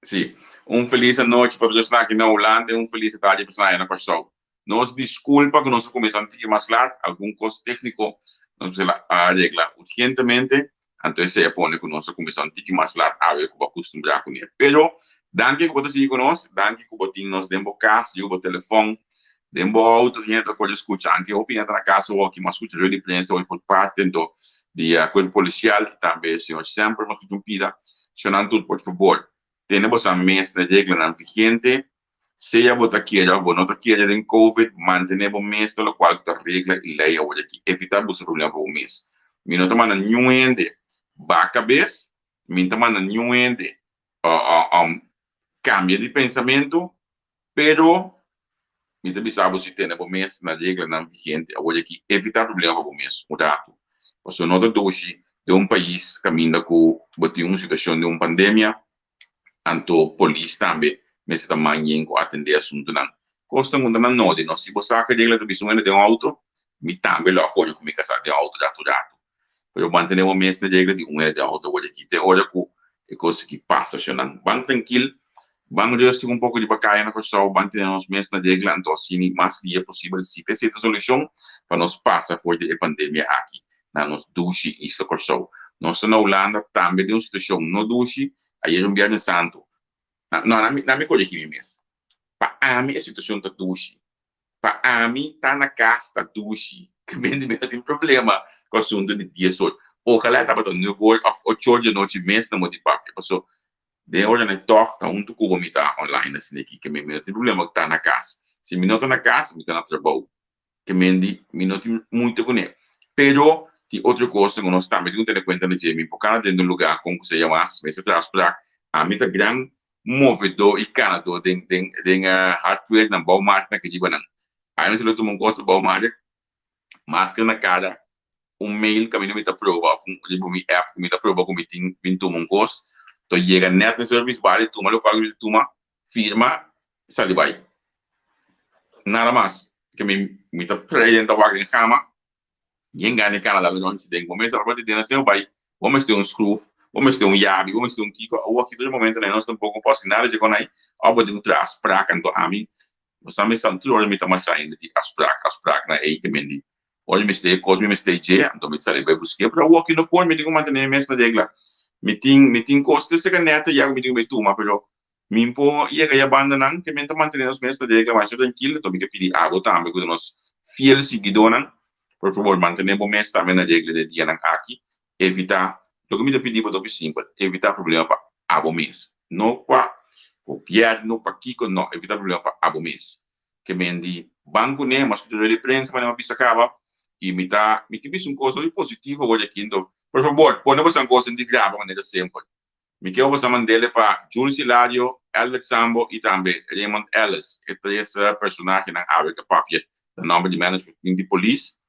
Sí, un felis anochi pa tur esnan aki na Hulanda i un felis tardi pa esnan aya na Kòrsou. Nos diskulpa ku nos a kuminsá un tiki mas lat, algun kos tékniko nos mester a regla urgentemente, anto esei a pone ku nos a kuminsá un tiki mas lat awe ku bo a kustumbrá kuné. Pero, danki ku bo ta sigui ku nos, danki ku bo tin nos den bo kas, riba bo telefòn, den bo outo, tin hende ta kore skucha, anke hopi hende ta na kas awor ki mas skucha rueda di prensa hoy por parte anto di Kuerpo Polisial i tambe señor Semper mas skucha un pida. Shonnan tur por fabor tene bosan mes na reglanan vigente, sea bo ta kere of bo no ta kere den covid, mantene bo mes na lokual ku ta regla i lei awor aki. Evita buska problema pa bo mes. Mi no ta manda niun hende ba kabes, mi no ta manda niun hende kambia di pensamentu, Pero, mi ta bisa bo si tene bo mes na reglanan vigente awor aki, evita problema pa bo mes un ratu. Pasobra no ta dushi den un pais kaminda ku bo tin un situashon di un pandemia, anto polis tambe mester ta man yen ku atendé asuntunan. Kosnan ku ta na nodi no. Si bo sa ku e regla ta bisa un hende den un auto, mi tambe lo a kore ku mi kasá den auto ratu ratu. Pero mantené bo mes na regla di un hende den auto awor aki te ora ku e kos aki pasa shonnan. Ban trankil, ban rustig un poko riba kaya na Kòrsou, ban tene nos mes na regla anto asini mas lia posibel si ta esei ta solushon pa nos pasa for di e pandemia aki na nos dushi isla Kòrsou. Nos ta na Hulanda tambe den un situashon no dushi, ayer un bièrnè santu, no na mi korigi mi mes, pa ami e situashon ta dushi. Pa ami ta na kas ta dushi. Kmente mi no tin problema ku asuntu di dies or. Ojalá e tabata nuebe or òf ocho or di anochi mes na mo di papia. Paso den e oranan tòg ta huntu ku bo mi ta online asina aki. Kmente mi no tin problema ku ta na kas. Si mi no ta na kas mi ta na trabou. Kmente mi no tin moeite kuné. Pero tin otro kosnan ku nos tambe tin ku tene kuenta na dje. Mi por kana den un lugá kon ku sea mas. Mester traha afsprak. Ami ta gran movedó i kanadó den den den hardware nan bouwmarkt nan ke riba nan. Ai mester lo tuma un kos di bouwmarkt, masker na kara, un mail kaminda mi ta proba òf un riba mi app ku mi ta proba ku mi tin bin tuma un kos, to yega nèt na service bar i tuma lokual ku mi ta tuma, firma, sali bai. Nada mas. Ke mi mi ta prei den ta wak den kama. Yen gana e Canada lo donchi den bo mester tabata den asina bai bo mester un schroef bo mester un yabi bo mester un kiko awor aki tur e momento nan nos tampoco por haci nada dje con ai of bo tin cu traha afspraak anto ami bo sa mi sa tur ora mi ta masha ainda di afspraak afspraak nan ey ke men di ora mi mester e cos mi mester dje anto mi ta sali bai buske pero awor aki no por mi tin cu mantene mi mes na regla mi tin mi tin cos te cerca neta ya cu mi tin cu bai tuma pero Mi por yega ya bandanan ke men ta mantené nos mes ta regla masha trankil, anto mi ke pidi abo tambe ku ta nos fiel siguidónan, por fabor mantené bo mes tambe na regla den dianan aki, evitá, loke mi ta pidi bo ta hopi simpel, evitá problema pa abo mes, no pa gobièrnu, pa kiko, no, evitá problema pa abo mes. Ke men di ban kuné, mas ku ta di prensa manera mi a bisa kaba, i mi ta, mi ke bisa un kos hopi positivo awor aki, anto por fabor pone boso nan kos den di graba manera simpel. Mi ke obo sa mandele pa Jules Hilario, Albert Sambo y tambe Raymond Ellis, e tres personahenan awe ke papia na nomber di management team di polis.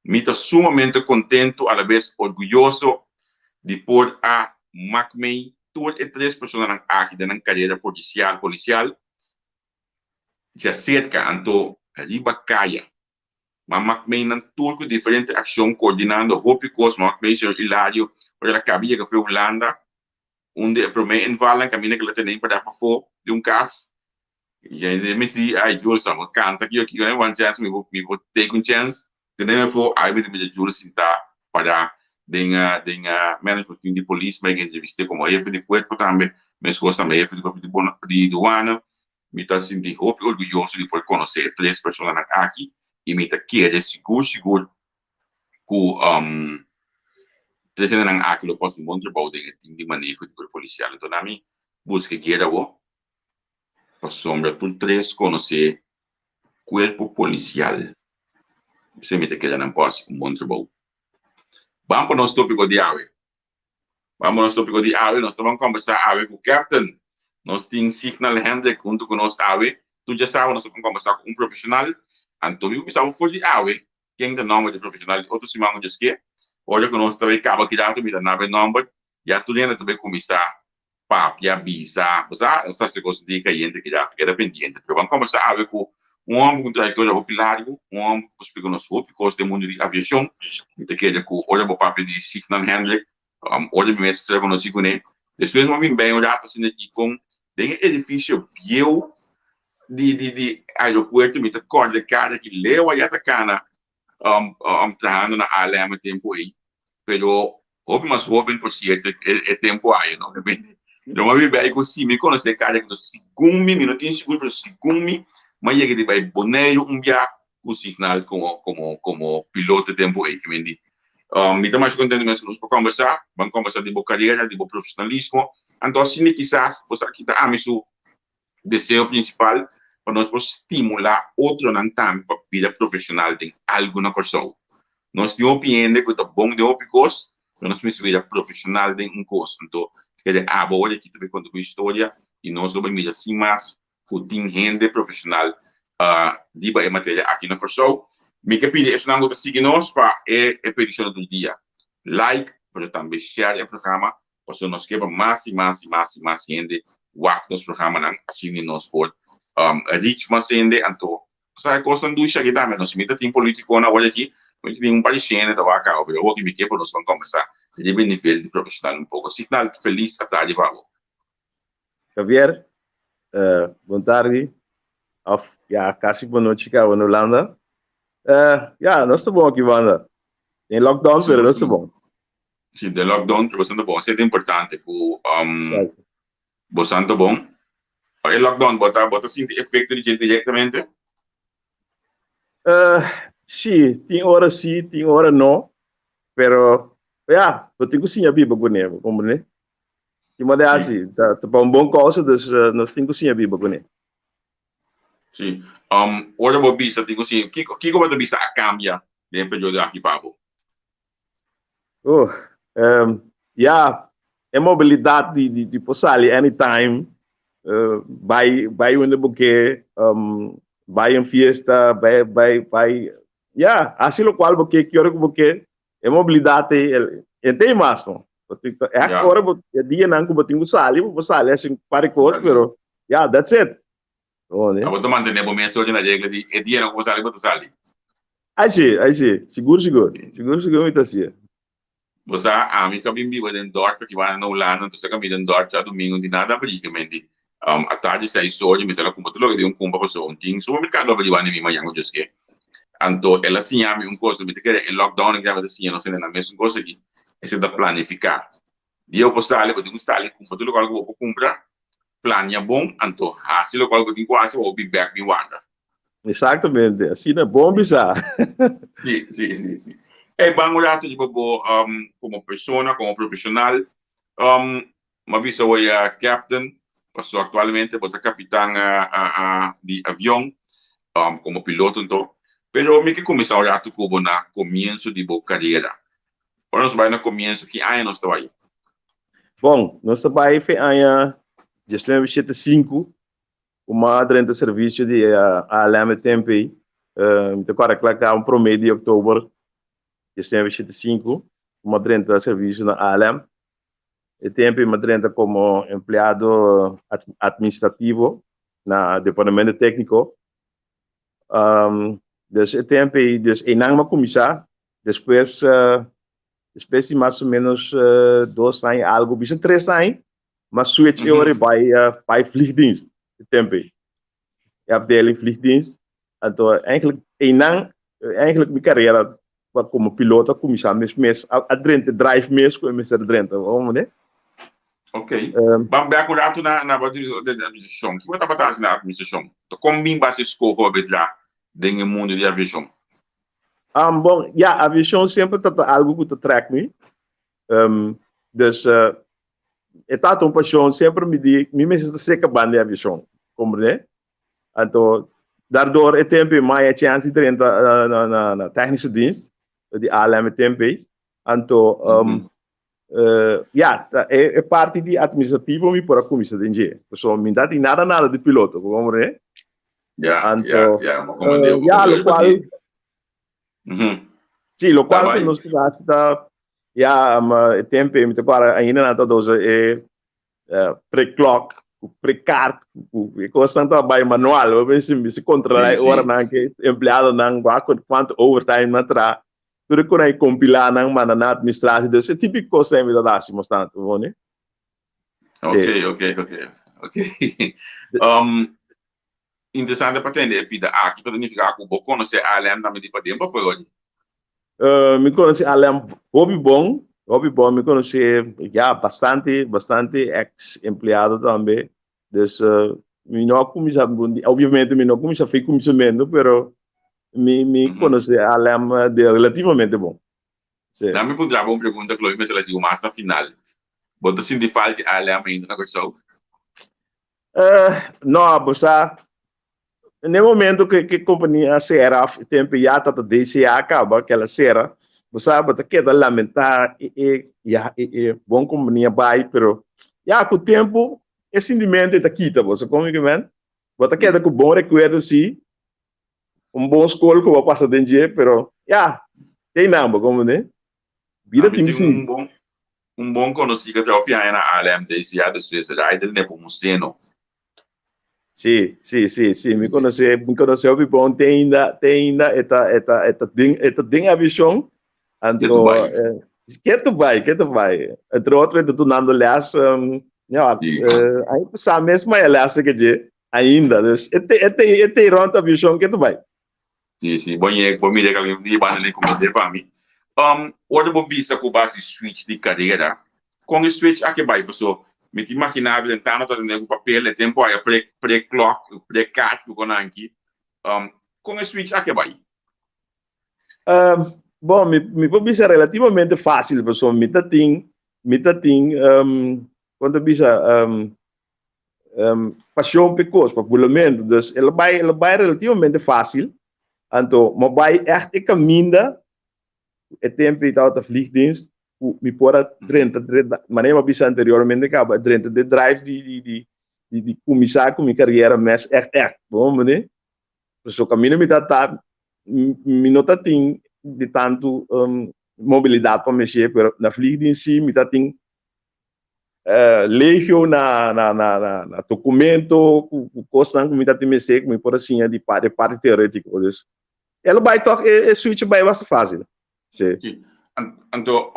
Mi ta sumamente contento alabes orguyoso di por a mak mei tur e tres personanan aki den nan carera policial policial djacerca anto riba caya. Ma mak mei nan tur ku diferente akshon koordinando hopi kos. Ma mak mei señor Hilario ora el a kaba yega for Hulanda, un di e promé invalnan kaminda ku el a tene pa da pafó di un kas. I mi di, ay Jules, amo kanta kiko kiko den one chance, mi por mi por take un chance. Tene mi afó, ay mi ta mira Jules sintá pará den den management team di polis, mi a entrevist'é komo hefe di kuerpo tambe, meskos tambe hefe di kuerpo di duana. Mi ta sinti hopi orguyoso di por konosé e tres personanan aki i mi ta kere sigur sigur ku tres hendenan aki lo por hasi un bon trabou den e tim di maneho di Kuerpo Polisial. Enton ami buska e guera awor pasobra tur tres konosé Kuerpo Polisial. P'esei mi ta kere nan por hasi un bon trabou. Ban pa nos topiko di awe. Ban nos tópiko di awe, nos ta ban kòmbersá awe ku Captain. Nos tin Signal Hendrik huntu ku nos awe. Tur djasawa nos ta ban kòmbersá ku un profeshonal. Anto mi por bisa bo for di awe ken ta nòmber di e profeshonal di otro siman ku Dios ke. Ora ku nos ta bai kaba ki rato mi ta naba e nòmber, ya tur hende ta bai kuminsá papia, bisa, bo sa, nos ta hasi kos di kayente ki rato, keda pendiente. Pero ban kòmbersá awe ku un hòmber ku un trayektoria hopi largu, un hòmber ku por splika nos hopi kos den mundu di aviashon. Mi ta kere ku ora bo papia di Signal Hendrik, ora mi mes a ser konosí kuné, despues mi a bin bei un rato asina aki kon. Den e edifisio bieu di di di aeropuerto mi ta kòrda e kara ki leu aya ta kana trahando na ALM e tempu ei, pero hopi mas hoben por cierto e tempu aya no. No a biba ei ku si mi konosé e kara aki, segun mi, mi no tin sigur pero segun mi, mi a yega di bai Boneiru un bia ku Signal komo komo komo piloto e tempu ei. Mi ta masha kontento mes ku nos por kòmbersá, ban kòmbersá di bo karera, di bo profesionalismo, anto asina kisas bo sa kita ami su deseo prinsipal pa nos por stimulá otronan tambe pa bira profeshonal den algu na Kòrsou. Nos tin hopi hende ku ta bon den hopi kos, pero nos mester bira profeshonal den un kos. Anto, kere abo ora aki ta bai konta bo historia i nos lo bai mira sin mas ku tin hende profeshonal riba e materia aki na Kòrsou. Mi ke pidi esnan ku ta sigui nos pa e petishon di tur dia, like pero tambe share e programa Pasobra nos ke pa mas i mas i mas i mas hende wak nos programanan, asina nos por reach mas hende. Anto, sa e kosnan dushi aki tambe. Nos mi ta tin politikonan awor aki, mi ta tin un par di shende ta wak awe, pero awor ki mi ke pa nos ban kombersá riba e nivel di profeshonal un poko. Signal felis atardi pa bo. Javier, bon tardi, of ya kasi bon nochi kaba na Hulanda. Ya, nos ta bon aki banda. Den lockdown, pero nos ta bon. Si, den lockdown, pero bosan ta bon. Esei ta importante ku bosan ta bon. E lockdown, bo ta, bo ta sinti efecto di dje directamente? Si, tin ora si, tin ora no. Pero, ya, bo tin ku siña biba kuné, bo komprendé? Tin moda e hasi, ta pa un bon kousa, dus nos tin ku siña biba kuné. Si. Ora bo bisa tin ku siña, kiko, kiko bo ta bisa a kambia den e periodo aki pa bo? Oh, um, ya, e mobilidad di, di, di por sali anytime, uh, bai, bai unda bo ke, um, bai un fiesta, bai, bai, bai, ya, hasi locual bo ke, ki ora ku bo ke, e mobilidad ei, el, e te mas no. Bo tin ku, echt Ja. ora bo, e dianan ku bo tin ku sali, bo por sali hasi un par di kos, That's it. pero, ya, that's it. Abo ta mantené bo mes orden na regla di e dianan ku bo sali bo ta sali. Ai si, ai si. Sigur sigur. Sigur sigur mi ta hasié. Bo sa, ami ku a bin biba den dòrp aki banda na Hulanda, anto sa ku a mi den dòrp djadumingu di nada abrigamente. Atardi seis ora mi sali a kumpra tur loke den un kumpra pasobra un tin supermerkado abri banda di mi mañan ku Dios ke. Anto el a siña mi un kos, mi ta kere e lockdown aki tambe ta siña nos hende nan mesun kos aki, esei ta planifiká. Dia bo por sali, bo tin ku sali kumpra tur lokual ku bo por kumpra, plania bon, anto hasi lokual ku bo tin ku hasi pa bo bin bèk bin warda. Exactamente, asina bon bisa. Sí, sí, sí, sí. Ey, ban un rato riba bo komo persona, komo profeshonal. Mi a bisa bo ya captain, pasobra aktualmente bo ta kapitan di avion, komo piloto anto. Pero mi ke kuminsá un rato ku bo na komienso di bo karera. Ora nos bai na komienso, ki aña nos ta bai? Bon, nos ta bai fe aña diesnuebe shete sinku, ku m'a drenta servisio di ALM e tempu ei. Mi ta kòrda kla kaba promé di òktober diesnuebe shete sinku ku m'a drenta servisio na ALM. E tempu ei m'a drenta komo empleado atministrativo na departamento tékniko. Dus e tempu ei, dus einan m'a kuminsá. Despues, despues di mas o menos dos aña algo, bisa tres aña, m'a switch e ora bai bai vliegdienst, e tempo ei. E afdeling vliegdienst. Anto eigenlijk einan, eigenlijk mi carera pa como piloto a cuminsa mes mes, a a drenta drive mes cu e mester drenta, bo comprende? Ok. Ban bek un rato na na bo di administracion. Kico bo tabata haci na administracion? Con bin bo a haci escoho a bedra den e mundo di aviacion? Um, bon, ja, aviacion semper ta ta algo cu ta trek mi. Um, dus uh, e tata un pasion, semper mi di, mi mester ta seca banda di aviacion, comprende? Anto, daardoor e tempo e maya chance di drenta uh, na, na, na technische dienst, di ALM e tempo ei. Anto, um, mm -hmm. uh, ja, ta, e, e parti di administrativo mi por a cuminsa den dje. So, mi ta tin nada nada di piloto, comprende? Ja, Anto, ja, ja, maar kom uh, ja, lo cual, Mm -hmm. Sí, lo cual que nos ta ta ja, um, e tempo mi te para ainda na ta dosa e uh, pre-clock, pre-card, e cosnan ta by manual, bo si si controlar sí, sí. ora nan que empleado nan wa cuanto overtime nan tra, tur con ay compilar nan manda na administratie, dus e típico cosnan mi ta hasi mos tanto, bo ne? Ok, ok, ok. Ok. Um, interesante pa tende e pida aki, pa significa ku bo konosé ALM tambe di paden pa fuego di. Mi konosé ALM hopi bon, hopi bon. Mi konosé ya bastante, bastante ex empleado tambe. Dus mi no a kuminsá, obviamente mi no a kuminsá fi kuminsamentu, pero mi mi konosé ALM de relativamente bon. Sí. Dan mi puntra bo un pregunta ku lo mi mester hasi bo mas na final. Bo ta sinti falta di ALM ainda na Kòrsou? No, bo sa, n'e momento ku e kompania a sera òf e tempu ya ta ta DCA kaba ku el a sera, bo sa bo ta keda lamentá e e ya e e bon kompania bai, pero ya ku tempu e sintimentu ei ta kita bo, sa kon mi ke men? Bo ta keda ku bon rekuerdo si, un bon skol ku bo a pasa den dje, pero ya, te einan bo komprendé. Bida tin ku sigui. Un bon, un bon konosí ku a traha hopi aña na ALM DCA despues Ryder Nepomuceno. Sí, sí, sí, sí, mi konosé, mi konosé hopi bon, te ainda, te ainda e ta, e ta, e ta den, e ta den aviashon. Anto, ketu bai, ketu bai. Entre otro e ta dunando lès, ja, aña pasá mes mi a lès ke dje. Ainda, dus e te, e te, e te rond aviacion ke ta bai. Sí, sí, bo ñe, bo mira que alguien di banda ne comende pa mi. Ora bo bisa ku bo hasi switch di carera, kon e switch aki bai? Paso mi ta imagina den tano ta tene ku papel e tempo aya pre pre klok, pre kaart ku kon anki. Kon e switch aki bai? Bon, mi mi por bisa relativamente fácil, paso mi ta tin, mi ta tin, kon ta bisa, pasion p'e kos, pa bulamentu. Dus el a bai, el a bai relativamente fácil. Anto mi a bai ègt e kaminda ku e tempu ei tabata vliegdienst ku mi por a drenta, drenta, manera mi a bisa anteriormente kaba, drenta den drive di di di di di kuminsá ku mi kariera mes ègt ègt. Bo comprende? Pasobra kaminda mi ta ta, mi no ta tin di tantu mobilidat pa meshé, pero na vliegdienst sí mi ta tin Legio na na na na na documento ku ku kosnan ku mi ta tin mester ku mi por a siña di parti parti teorétiko. Dus e lo bai tòg e e switch a bai basta fásil. Sí. Sí. Anto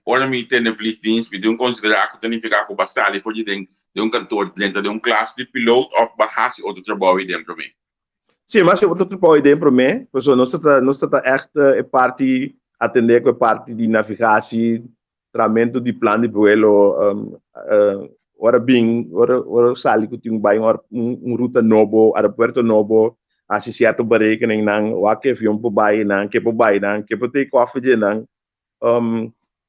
ora mi tende vliegdienst mi tin un konsiderá ku ta nifiká ku bo a sali for di den den un kantor drenta den un klas di piloot òf bo a hasi otro trabou ei den promé? Sí, mi a hasi otro trabou ei den promé, pasobra nos ta ta nos ta ta ègt e parti atendé ku e parti di navigasi Tramentu di plan di vuelo ora bin ora ora sali ku tin bai un un ruta nobo aeropuerto nobo hasi sierto berekeningnan wak ke avion por bai nan ke por bai nan ke por take off dje nan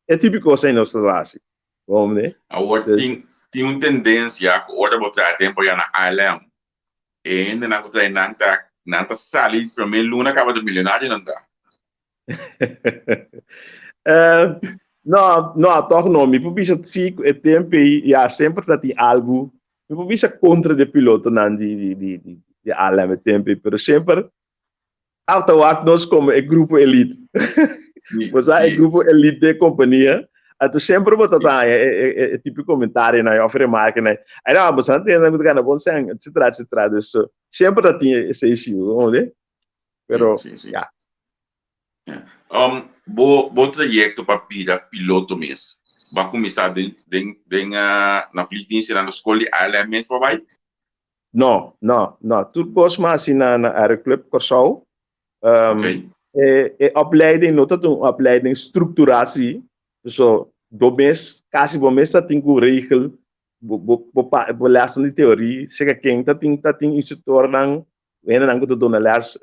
e tipo kos ei nos ta hasi hombre. Awor tin tin un tendensia ku ora bo traha tempo ya na ALM e hendenan ku traha nan ta nan ta sali prome luna kaba ta milionario nan ta. No, no, toch no. Mi por bisa sí ku e tempo ei ya semper ta tin algu. Mi por bisa kontra di e pilotonan di di di di di ALM e tempo ei, pero semper a ta wak nos komo e grupo elite. Bo sa e grupo elite di e kompania. Anto semper bo ta ta haña e e e tipo komentarionan ei òf remarkenan ei. Ai no, bo sa tende ku ta gana bon sèn, etsetera, etsetera. Dus semper ta tin esei si, bo komprende? Pero, sí, sí. ya. Bo, bo trayecto pa bira piloto mes, bo a cuminsa den, den, den uh, na vliegdienst na school di ALM mes pa bai? No, no, no. Tur kos mi a hasi na, na Aeroclub Kòrsou. Okay. E, e opleiding no ta un opleiding strukturá si. So, bo mes, kasi bo mes ta tin ku regel bo, bo, bo, pa, bo lèsnan di teorie. Seka ken ta tin, ta tin instruktornan hendenan ku ta duna lès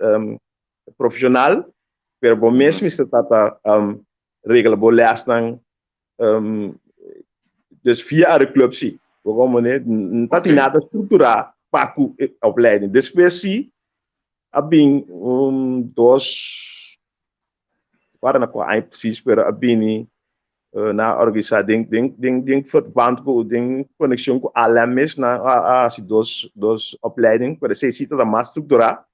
profeshonal, pero bo mes mester ta ta regla bo lèsnan dus via Aeroclub si. Bo komprende? No ta tin nada strukturá pa ku e opleiding. Despues si a bin un dos, wara na kua aña presis, pero a bini nan a organisá den den den den verband ku den konekshon ku ALM mes nan a a hasi dos dos opleiding pero esei si ta mas strukturá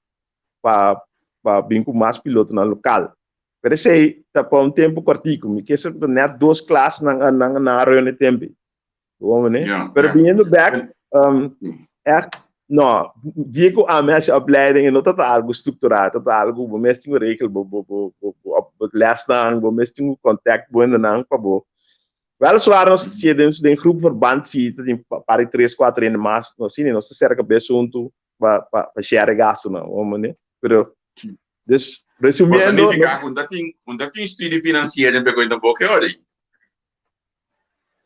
pa pa bin ku mas pilotonan lokal pero esei ta pa un tempu kòrtiku mi ke sa ku ta nèt dos klas nan a nan a run e tempu Bo mane? Ja, Pero ja. biniendo back, echt, no, dia ku ami hasi opleiding e no tabata algu strukturá, tabata algu bo mes tin ku regel bo bo bo bo bo op bo lesnan, bo mes tin ku contact bo hendenan pa bo. Weliswaar nos ta siña den den groepverband si ta tin par di tres kuater hende mas nos asina nos ta sera kabes huntu pa pa pa share e gastunan bo mane pero dus resumiendo. Bo ta nifiká ku un ta tin un ta tin studie finansiero den peko tampoco e ora ei?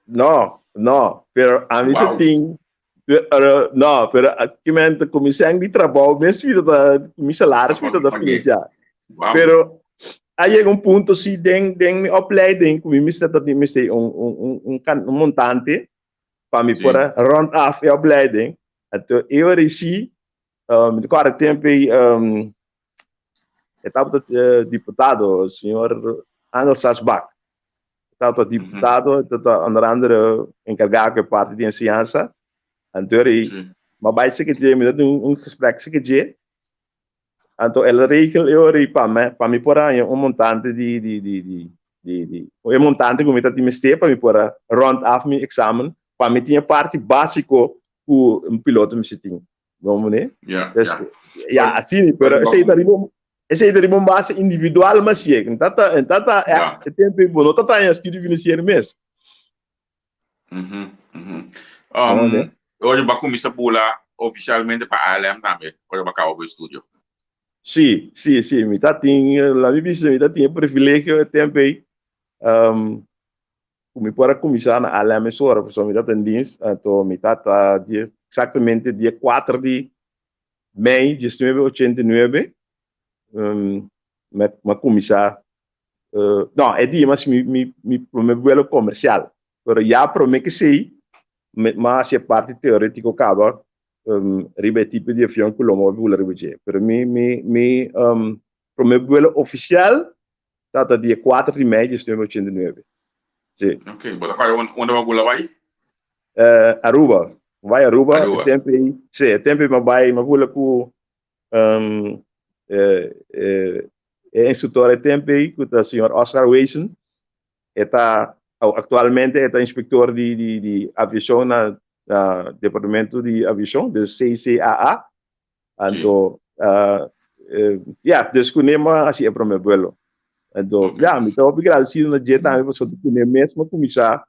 No no pero ami ta tin pero no pero kimente ku mi sèn di trabou mes mi ta ku mi salaris mi ta ta financiá pero a yega un punto si den den mi opleiding ku mi mester ta tin mester un un un un un montante pa mi por a rond af e opleiding anto e ora ei si mi ta kòrda tempu ei e tabata diputado señor Angel Sasbak tabata diputado tabata onder andere enkargá ku e parti di enseñansa anto ora ei mi a bai seki dje mi ta tin un gesprek seki dje Anto el a regel e ora ei pa mi, pa mi por haña un montante di, di, di, di, di, di, e montante ku mi ta tin mester pa mi por a rond af mi examen, pa mi tin e parti básiko ku un piloto mester tin. No, meneer? Ja, Dus, ja. ja, asina, pero esei ta riba un, esei ta riba un base individual mas siek. En ta, en ta ta echt, e tempo ei bo no ta ta haña studio financiero mes. Mhm, mhm. Um, ora bo a kuminsá bula ofisialmente pa ALM tambe, ora bo a kaba bo estudio? Sí, sí, sí, mi ta tin, la mi bisa, mi ta tin e privilegio e tempo ei, um, ku mi por a kuminsá na ALM mesora, pasobra mi ta ta in dienst, anto mi ta ta dia, eksaktamente dia kuater di mei diesnuebe ochenta i nuebe, um, mi a kuminsá No, e dia mas mi, mi, mi prome vuelo comercial. Pero ya prome que sei, mi a haci e parti teoretico caba um, riba e tipo di avion cu lo mi a bula riba dje. Pero mi, mi, mi um, prome vuelo oficial tata dia 4 di mei 1989. Si. Ok, bo ta kòrda unda bo a bula bai? Aruba. Bai Aruba, Aruba. E tempo ei, si, e tempo ei mi a bai, mi a bula ku Um, e, e, e instructor e tempo ei, ku ta señor Oscar Weisen, e ta actualmente e ta inspector di, di, di aviacion na, na departamento di aviacion, dus CCAA. Anto, uh, eh, ja, dus ku nema hasi e prome vuelo. Anto, okay. ja, mi ta hopi agradecido na dje tambe pasobra ku ne mes m'a kuminsá,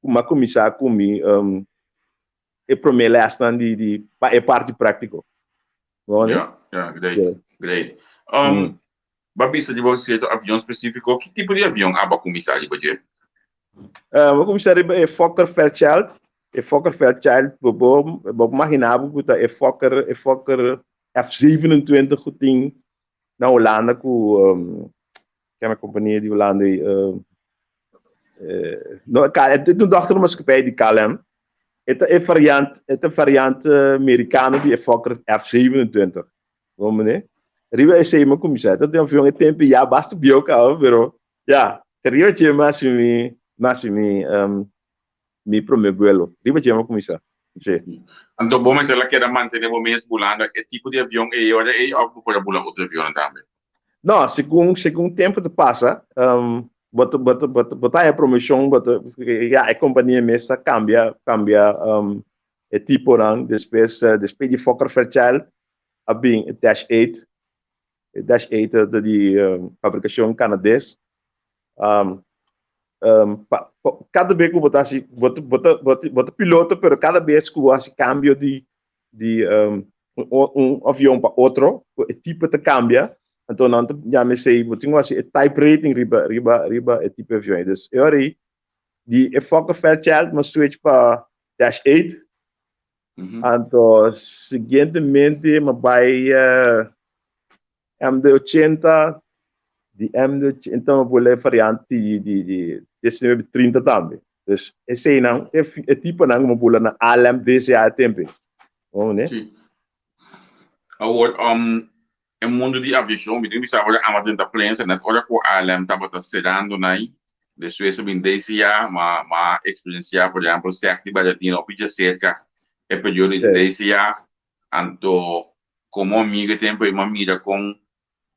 m'a kuminsá ku mi um, e promé lèsnan di di pa e parti práktiko. No, Ja, ja, great, yeah. great. Um, mm. Ba bisa di bo sierto avion spesífiko, ki tipo di avion aba kuminsá riba dje? Uh, bo kuminsá riba e Fokker Fairchild. E Fokker Fairchild, bo bo bo imaginá bo ku ta e Fokker e Fokker F27 ku tin na Holanda ku um, kema kompania di Holanda ei, uh, No, e ta un dochtermaatschappij di KLM. E ta e variant, e ta variant merikano di e Fokker F27. Bo mene? Riba esei mi a kuminsá. Ta den avion e tempu ya basta bieu kaba, pero ya, ta riba dje mi a hasi mi, mi a hasi mi, mi promé buelo. Riba dje mi a kuminsá. Sí. Anto bo mester la keda mantené bo mes bulando e tipo di avion ei ora ei òf bo por a bula otro avionnan tambe? No, segun, segun tempu ta pasa, um, bo ta, bo ta, bo ta, bo ta haña promoshon, bo ta, ya, e kompania mes ta kambia, kambia um, e tiponan. Despues, uh, despues di Fokker Fairchild a bin e Dash 8. E Dash 8 ta di um, fabrikashon Kanades. Um, um, pa, pa, kada bes ku bo ta hasi, bo ta, bo ta, bo ta, bo ta piloto, pero kada bes ku bo hasi kambio di, di um, un, un avion pa otro, ku e tipo ta cambia, anto nan ta yama esei, bo tin ku hasi e type rating riba, riba, riba e tipo avion ei. Dus e ora ei, di e Fokker Fairchild mi a switch pa Dash 8, anto siguientemente mi a bai uh, MD-80, di MD-80 mi a bula e variante di, di, di 1930 tambe. Dus eseinan, e, e tiponan ku mi a bula na ALM, DCA e tempo ei. Oh, ne? Sí. Awor, um, e mundo di aviacion, mi tin bisa ora ama den ta prensa, net ora ku ALM tabata cerrando nai, despues a bin DCA, ma, ma experiencia, por ejemplo, seg di Bernardino hopi djacerca e periodo di DCA, Anto komo amigo e tempu ei mi a mira kon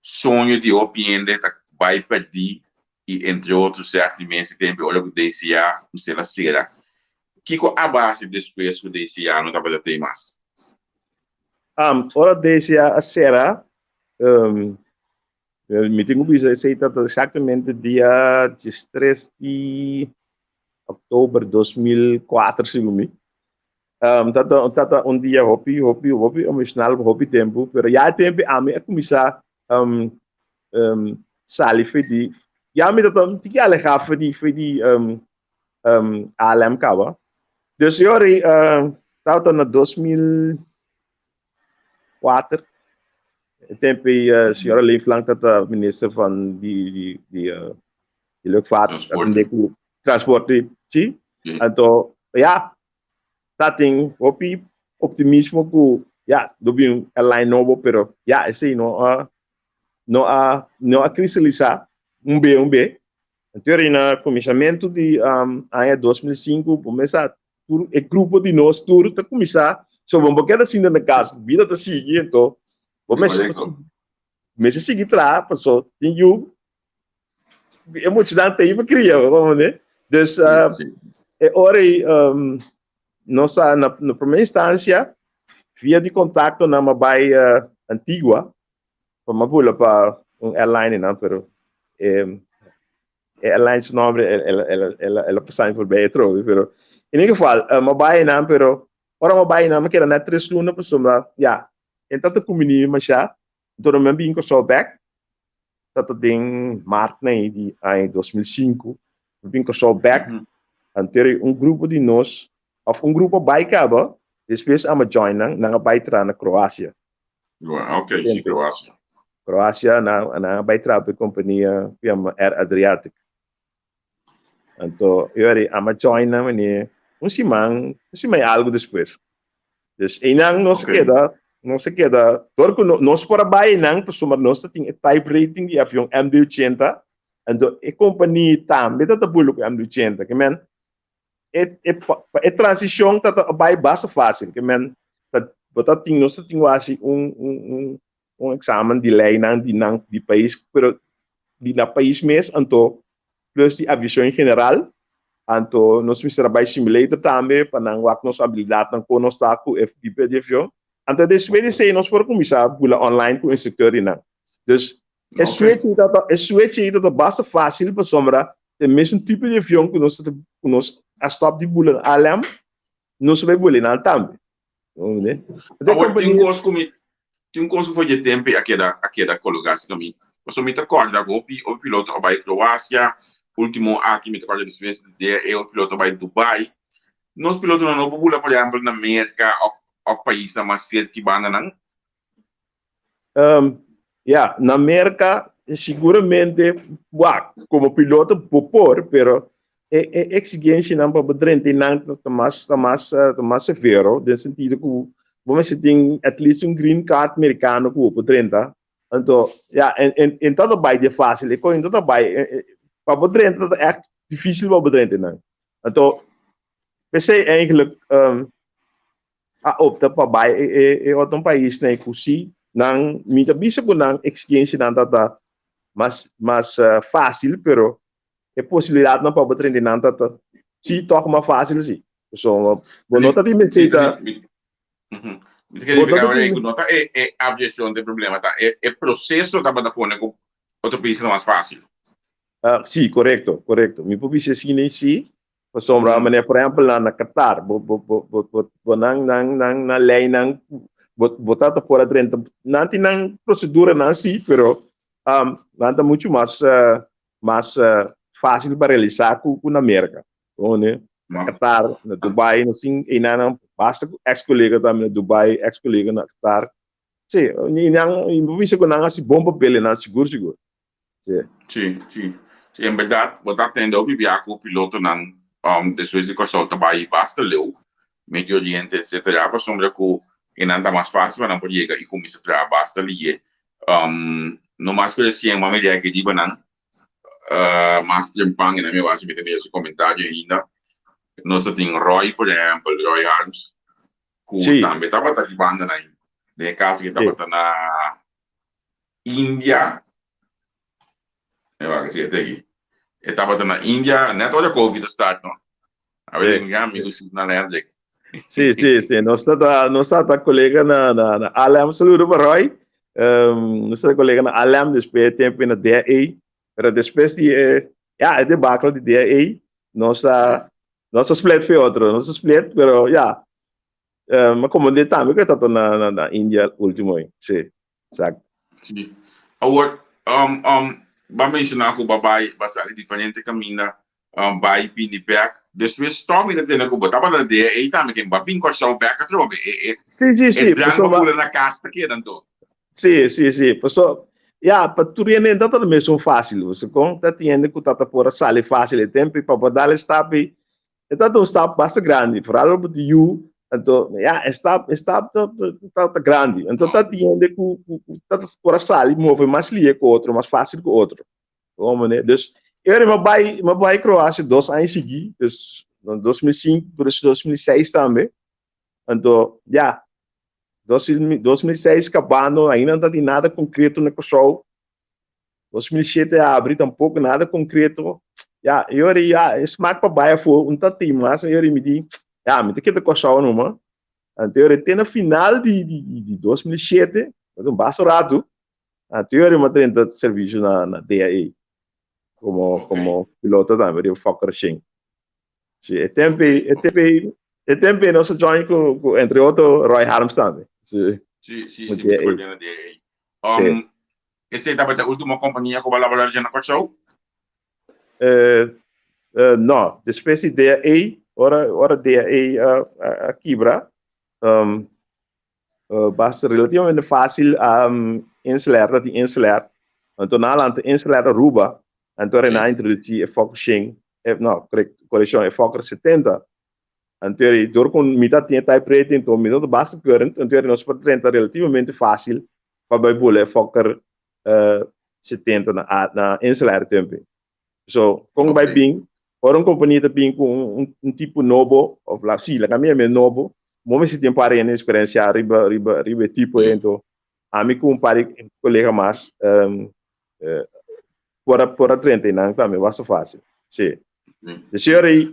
soño di hopi hende ta bai pèrdí i entre otro sèt di mes e tempu ei ora ku DCA mester a sera. Kiko a base despues ku DCA no tabata tei mas? Ora DCA a sera, mi tin ku bisa esei tabata eksaktamente dia diestres di. oktober 2004 segun mi. Tata tata un dia hopi hopi hopi emocional pa hopi tempu, pero ya e tempu ami a kuminsá sali for di, ya mi tata un tiki alehá for di for di ALM kaba. Dus e ora ei tabata na 2004, e tempu ei señora Leeflang tata minister van di di di di luchtvaart, Transporte. Transporte, si. Anto ya ta tin hopi optimismo ku ya lo bin un airline nobo, pero ya esei no a no a no a kristalisá un be un be. Anto eri na kuminsamentu di aña 2005 bo mester sa tur e grupo di nos tur ta kuminsá so bo no por keda sinta na kas, bida ta sigui anto bo mester mester sigui traha paso tin yu e muchanan ta pa cria, comprende? Dus uh, sí. e ora um, nos a, na, na primeira instância, via di contacto na ma bai uh, Antigua, pa ma bula pa un airline nan, pero eh, e airline su nombre el el el el el a pasá voorbij atrobe, pero in ieder geval, uh, ma bai nan, pero ora ma bai nan, ma keda net tres luna pasobra, ja, en ta ta kumini masha, Enton mi a bin Kòrsou bèk, ta ta den mart nei di aña 2005, mi bin Kòrsou bèk, anto era un grupo di nos, òf un grupo a bai kaba, despues amo a join nan, nan a bai traha na Kroasia. Ok, si, Kroasia. Kroasia, nan nan a bai traha pa e kompania ku yama Air Adriatic. Anto, yo eri amo a join nan mene un siman, un siman i algu despues. Dus einan nos a keda, nos a keda, dor ku nos por a bai einan pasobra nos ta tin e type rating di avion MD 80, anto e kompania tambe ta ta bula ku MD 80, ke men e e pa e transishon ta ta bai basta fásil, ke men ta bo ta tin nos ta tin wasi un un un un examen di leynan di nan di pais pero di na pais mes anto plus di aviacion en general anto nos mester a bay simulator tambe pa nan wak nos habilidadnan con nos ta cu e tipo di avion anto despues di esey nos por cuminsa bula online cu instructor di nan dus e switch ey ta e switch ey ta basta facil pasobra e mesun tipo di avion cu nos cu nos a stop di bula na ALM nos a bay bula nan tambe. Awor tin kos ku mi tin kos ku for dje tempu a keda a keda kologá si mi. Pasobra mi ta kòrda ku hopi hopi piloto a bai Kroasia, último aki mi ta kòrda despues di e hopi piloto a bai Dubai. Nos pilotonan no por bula por ehèmpel na Merka òf òf paisnan mas serki bandanan? Ya, na Merka siguramente, wak, komo piloto bo por, pero e e eksigensianan pa bo drenta einan ta mas ta mas ta mas severo den sentido ku bo mester tin at least un green card merikano ku bo por drenta. Anto, ya, en en en ta ta bai di fásil, e kos no ta bai pa bo drenta ta ègt difísil pa bo drenta einan. Anto, p'esei eigenlijk a opta pa bai e otro paisnan ku si nan mi ta bisa ku nan eksigensianan ta ta mas mas fásil pero e posibilidatnan pa bo trende nan ta ta si tòg mas fásil si pasobra bo no ta tin mester ta Mi ta kere nifiká ora ku no ta e e aviashon ta e problema ta e e proseso tabata pone ku otro paisnan ta mas fásil. Si korekto korekto mi por bisa asina si Pasobra manera por ehempel na na Qatar bo bo bo bo bo bo nan nan nan nan leynan bo bo ta ta por a drenta nan tin nan proceduranan si pero um, nan ta mucho mas uh, mas uh, fácil pa realisa ku ku na Merca. One, na Qatar, na Dubai, no sin einan nan basta ku ex colega tambe na Dubai, ex colega na Qatar. Sí, i nan i bo bisa ku nan hasi bon papel nan sigur sigur. Sí. Sí, sí. Sí, en berdad, bo ta tende hopi bia ku pilotonan um, despues di Kòrsou ta bai basta leu, Medio Oriente, etcetera, pasobra ku enan ta mas fásil pa nan por yega i kuminsá traha basta liye. Um, no mas ku resien mami di aki riba nan, uh, mas trempan, enan mi a wak si mi ta mira su komentario ainda. Nos ta tin Roy, por ehèmpel, Roy Harms, ku Sí. tambe tabata di banda nan, den e kaso ke Sí. tabata na India, e wak si e te aki. E tabata na India net ora Covid a start, no? A ver, mi amigo Sidnan Hendrik. Sí, sí, sí. Nos tata, nos tata colega na, na, na ALM. Saludo pa Roy. Um, nos tata colega na ALM, después tempo na DAA. Pero después di, eh, ja, e debacle di DAA, nos a, Nos a split fe otro, nos a split, pero ja. Ma como de tambe que tata na, na, na India último, sí, exacto. Sí. Awor, ba menciona cu ba bai, ba sali diferente caminda, bai bini bek. Despues toch mi ta tende cu bo tabata na DAA tambe, ken ba bin Kòrsou bek atrobe. E, e, Sí, sí, sí. e drang Pasobra pa bula na cas ta keda anto. Sí, sí, sí. Paso, ya, pa tur hende no ta mesun fácil. Bo kon ta tin hende ku ta por a sali fácil e tempo i pa bo dal e stap ei, e ta un stap basta grandi. Vooral bo tin yu, anto, ya, e stap, e stap ta, ta, ta grandi. Anto ta tin hende ku, ku, ku ta por a sali move mas lihe ku otro, mas fácil ku otro. Bo mane? Dus, e ora mi a bai, mi a bai Kroasia dos aña sigui, dus, 2005, dus 2006 tambe. Anto, ya, 2006 kabando, ainda no ta tin nada konkreto na Kòrsou. 2007 a abri tampoko nada konkreto. Ya, e ora ya, e smak pa bai afó un ta tin mas, e ora mi di, ya, mi ta keda Kòrsou numa. Anto e ora te na final di di di 2007, un basta ratu, anto e ora mi a drenta servisio na na DAE komo komo piloto tambe riba Fokker shen. Sí, e tempo e tempo e tempo nos a join ku, ku entre otro Roy Harms tambe. Sí. Sí, sí, sí, mi ta de ahí. Um, Esei tabata e último kompania ku bo a laborar na Kòrsou? No, despues di DAA, ora ora DAA a, a, a kibra, um, basta relativamente fácil um, Inselair, ta tin Inselair. Anto na lanta Inselair Aruba, anto ora na introduci e Fokker 100, e, no, corrección, e Fokker 70. Anto ora, door con mi ta tin e type rating, anto mi ta basta current, anto ora nos por drenta relativamente fácil pa bai bula e Fokker 70 na, na Inselair tempo. So, kon bai bin, ora un kompania ta bin ku un, un tipo nobo, of la, sí, laga mi yam'é nobo, bo mester tin un par di hende eksperensiá riba, riba, riba e tipo ei, anto ami ku un par di kolega mas por a, por a drenta einan tambe basta fásil, sí. De señor ei,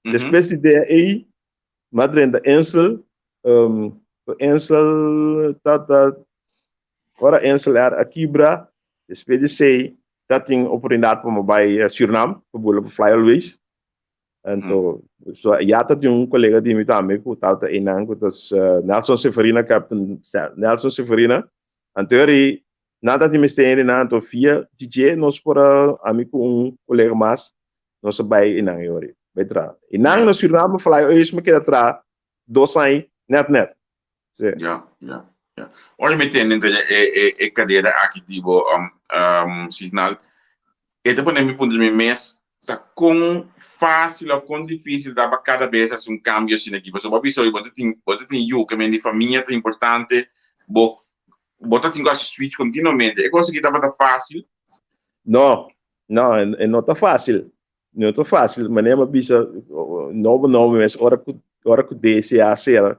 despues di dia ei, mi a drenta Insel, Insel ta, ta, Ora Insel Air a kibra, despues di esei ta tin oportunidat pa mi bai Surinam pa bula pa Fly Always. Anto, so ya ta tin un kolega di mi tambe ku tabata einan ku ta Nelson Seferina, Captain Nelson Seferina. Anto eri nan ta tin mester hende nan, anto via dje nos por a, ami ku un kolega mas, nos a bai einan e ori, bai traha. Einan na Surinam pa Fly Always mi keda traha dos aña nèt nèt. Sí. Ja, ja, ja. Ora mi tende e, e, e kadera aki di bo um, um, signal, e ta pone mi puntra mi mes, ta kon fácil of kon difícil ta pa kada bes hasi un kambio asina aki? Pasobra bo a bisa hoy bo ta tin, bo ta tin yu, ke men di famia ta importante, bo, bo ta tin ku hasi switch kontinuamente. E kos aki tabata fácil? No, no, e no ta fácil. No ta fácil, manera mi a bisa nobo nobo mes ora ku ora ku DCA sera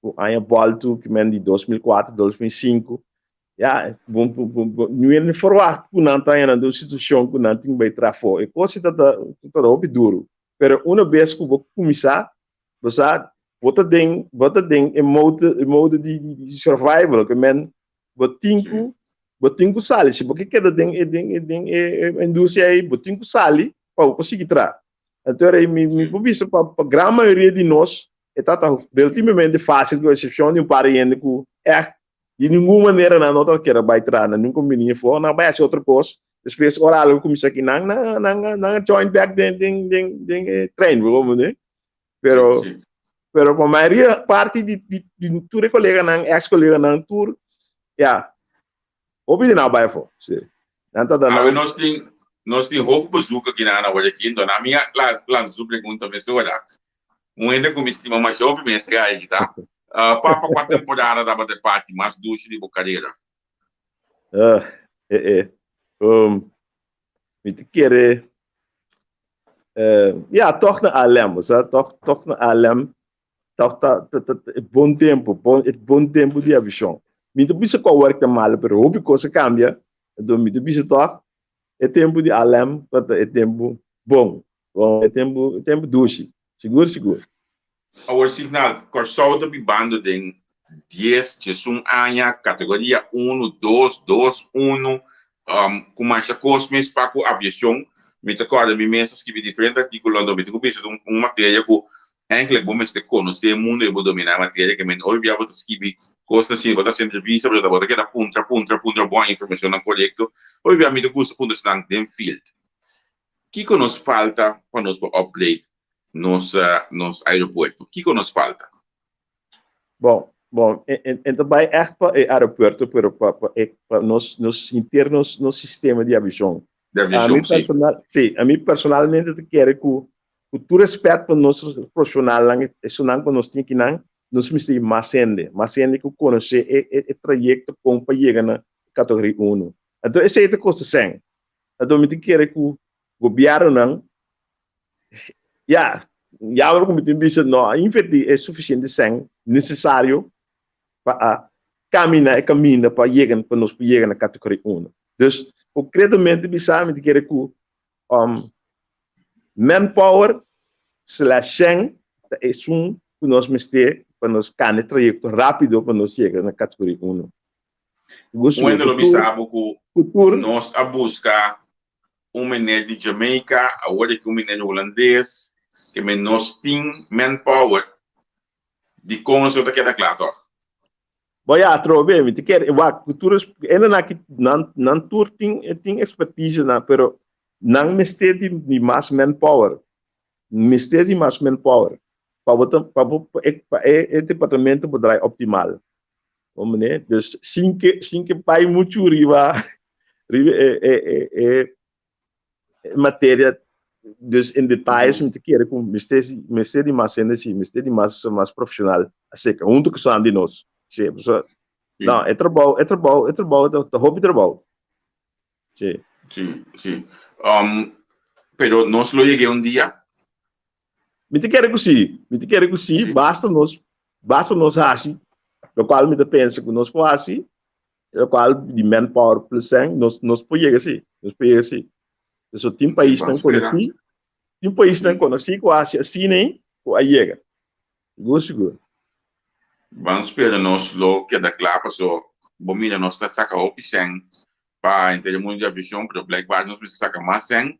ku aña bòltu ki men di 2004, 2005, ya bo bo bo no hende ferwagt ku nan ta haña nan den un situashon ku nan tin bai traha afó. E kos si ta ta ta hopi duru, pero una bes ku bo kuminsá bo sa bo ta den bo ta den e mode e mode di di survival ke men Bo tin ku bo tin ku sali. Si bo ke keda den e den e den e industria ei, bo tin ku sali pa bo por sigui traha. Anto ei mi mi por bisa pa pa gran mayoria di nos e ta ta relativamente fásil ku eksepshon di un par di hende ku ègt di ningun manera nan no ta kere bai traha na ningun kompania afó, nan bai hasi otro kos. Despues ora algu kuminsá aki nan nan nan nan a join back den den den den e trein, bo comprende? Pero Sí, sí. pero pa mayoria parti di, di, di tur e koleganan, ex koleganan, tur, ya, hopi di nan bai afó. Sí. Nan ta da Awe nan. nos tin nos tin hopi bezoek aki na Ana Guayaquil, enton ami a lansa su pregunta mesora. Un hende ku mi stima masha hopi mes gai aki ta. Ah, papa, kua temporada tabata e parti mas dushi di bo karera? Ah, eh, eh. Um, mi ta kere eh, ja, toch na ALM, o sea, toch, toch na ALM, toch ta, ta, ta, ta, bon tempo, bon, het bon tempo di aviacion. Mi ta bisa cu awor ta malo, pero hopi cosa cambia, entonces mi ta bisa toch, e tempo di ALM ta e tempo bon, bon, e tempo, e tempo dushi, sigur, sigur. Awor Signal, Kòrsou ta bibando den dies, diesun aña, kategoria unu, dos, dos, unu. Ku masha kos mes pa ku aviashon. Mi ta kòrda mi mes a skibi diferente artíkulo anto mi tin ku bisa ta un materia ku enkele bo mester konosé e mundu i bo dominá e materia ke men hopi bia bo ta skibi kosnan asina bo ta hasi entrevista pero ta bo ta keda puntra puntra puntra bo haña informashonnan korekto. Hopi bia mi ta gusta puntra esnan den field. Kiko nos falta pa nos por upgrade nos nos aeropuerto? Kiko nos falta? Bon, bon, en ta bai ègt pa e aeropuerto, pero pa pa e pa nos nos henter nos nos sistema di aviashon. Di aviashon, si. Personal, si, ami personalmente ta kere ku ku tur respèt pa nos profeshonalnan, esunnan ku nos tin akinan, nos mester di mas hende, mas hende ku konosé e e e trayekto kon pa yega na kategoria uno. Anto esei ta kosta sèn. Anto mi ta kere ku gobièrnunan Ya, jammer ku mi tin bisa no a invertí e sufisiente sèn nesesario pa a kaminá e kaminda pa yega pa nos por yega na kategoria uno. Dus konkretamente bisa mi ta kere ku manpower slash sèn ta esun ku nos mester pa nos kana e trayekto rápido pa nos yega na kategoria uno. Un hende lo bisa bo ku nos a buska un meneer di Jamaica, awor aki un meneer Hulandes, ke men nos tin manpower, dikon nos no ta keda kla tòg? Bo ya atrobe, mi ta kere, wak, ku tur es, hendenan aki, nan, nan tur tin, tin expertise na, pero nan mester di, di mas manpower, mester di mas manpower, pa bo ta, pa bo, pa e, pa e, e departamento por draai optimal. Bo mene? Dus sin ke, sin ke bai muchu riba, riba e, e, e, e, e materia, dus in detalles mi ta kere ku mester, mester di mas hende si, mester di mas, mas profesional acerca, hunto ku esnan di nos. Si, pasobra, Sí. no, e trabou, e trabou, e trabou ta, ta hopi trabou. Si. Sí, sí. Um, pero nos lo yega un dia. Mi ta kere ku si, mi ta kere ku si, basta nos, basta nos hasi lokual mi ta pensa ku nos por hasi, lokual di manpower plus sèn, nos, nos por yega si, nos por yega si. Pasobra tin paisnan konosí, tin paisnan konosí ku a hasi asina ei, ku a yega. Sigur, sigur. Ban spera nos lo keda kla paso bo mira nos ta saka hopi sèn pa henter e mundu di aviashon pero blijkbaar nos mester saka mas sèn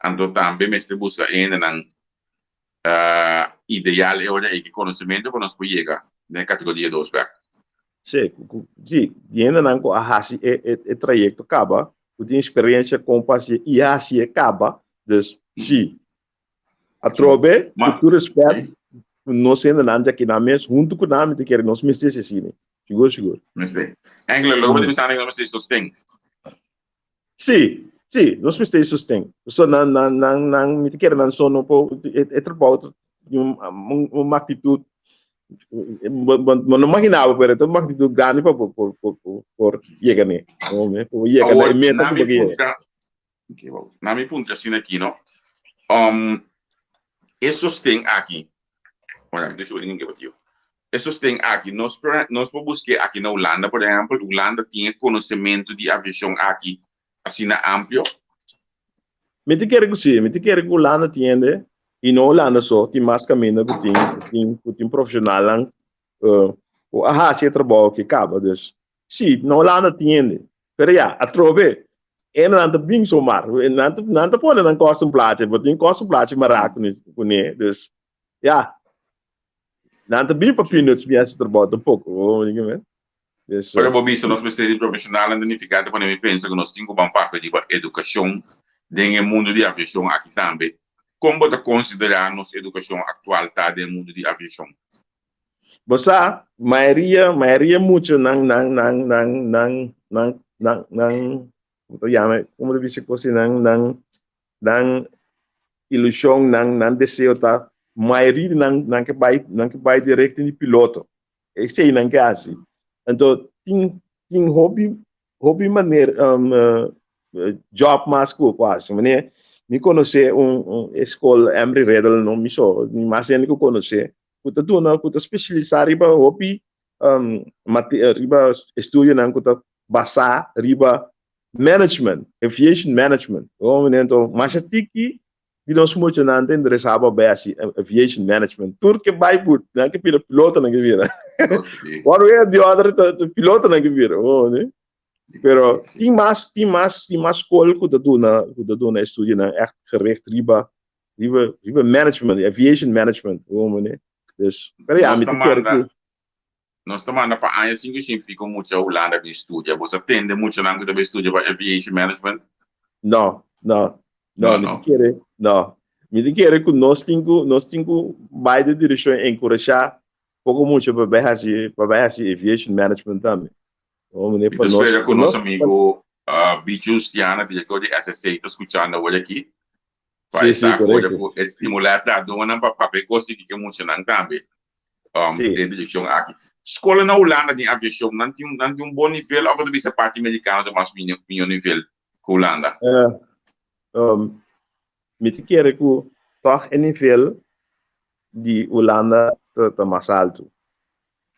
Anto tambe mester buska hendenan ideal e ora ei ki konosementu pa nos por yega den e kategoria dos bek. Sí, sí, di hendenan ku a hasi e e e trayekto kaba, ku tin eksperensia kon pa hasié i a hasié kaba, dus sí. Atrobe, ku tur respèt, ku nos hendenan dja kinan mes, huntu ku nan mi ta kere nos mester hasi asina, sigur sigur. Mester. Enkele loke bo ta bisa nan nos mester sosten. Sí, sí, nos mester e sosten. So nan, nan, nan, nan, mi ta kere nan so no por, e, e trabou ta di un, un, un magnitud, bo, bo, bo no imagina bo, pero e ta un magnitud grandi pa por, por, por, por, por yega n'e, no, me, por yega na Awor, e meta na ku mi bo ke yega. puntra, okay, wow. Na mi puntra asina aki, no? Um, e sosten aki, ora, mi ta shubi den ke E sosten aki nos por nos por busk'é aki na Hulanda por ehèmpel, Hulanda tin e konosementu di aviashon aki asina amplio? Mi ta kere ku si, mi ta kere ku Hulanda tin hende i no Hulanda so, tin mas kaminda ku tin ku tin ku tin profeshonalnan ku a hasi e trabou aki kaba, dus si na Hulanda tin hende, pero ya atrobe hendenan ta bin somar, nan ta nan ta pone nan kos un plachi, bo tin kos un plachi mará kuné, dus ya. Nan ta bin pa peanuts mi hasi trabou tampoco. Oh, mi men. Dus, Ora bo bisa nos mester di profesionalnan ta nifiká ta pone mi pensa ku nos tin ku ban papia riba edukashon den e mundu di aviashon aki tambe. Kon bo ta konsiderá nos edukashon aktual ta den e mundu di aviashon? Bo sa, mayoria, mayoria mucha nan, nan, nan, nan, nan, nan, nan, nan, como ta yama, como ta bisa cos nan, nan, nan ilusion, nan nan deseo ta mayoria di nan nan ke bai nan ke bai direct di piloto. Esei nan ke hasi. Anto tin tin hopi hopi maner um, job mas ku ku hasi. Mane mi konosé un un e skol Embry Riddle no mi so mi mas hende ku konosé ku ta duna ku ta spesialisá riba hopi um, mate riba estudionan ku ta basá riba Management, aviation management. Oh, meneer, enton, masha tiki di nos muchanan ta interesá pa bai hasi aviation management. Tur ke bai ku nan ke bira pilotonan ke bira. One way or the other ta pilotonan ke bira. Oh, ne? Pero tin mas, tin mas, tin mas skol ku ta duna, ku ta duna estudionan echt gericht riba, riba, riba management, aviation management, gewoon manera. Dus, pero ja, Nos mi ta ta kere manda, ku nos ta manda pa aña sinku shin piko mucha Hulanda bin studia. Bo sa tende muchanan ku ta bin studia pa aviation management? No, no, no, No, mi ta no. kere, no. Mi ta kere ku nos tin ku, nos tin ku bai den direkshon enkurashá poko mucha pa bai hasi, pa bai hasi aviation management tambe. No, meneer, Mi pa ta nos, spera ku pa nos nos, pa amigo Bicho Justiana, direktor di SSC, ta skuchando awor aki. Pa Sí, e sí, sa ku ora korekto. ku e stimulá e trahadónan pa papia kos di kiko muchanan tambe Sí. den direkshon aki. Skola na Hulanda den aviashon, nan tin nan tin un bon nivel òf bo ta bisa parti merikano ta mas mihó mihó nivel ku Hulanda? Mi ta kere ku tòg e nivel di Hulanda ta ta mas altu.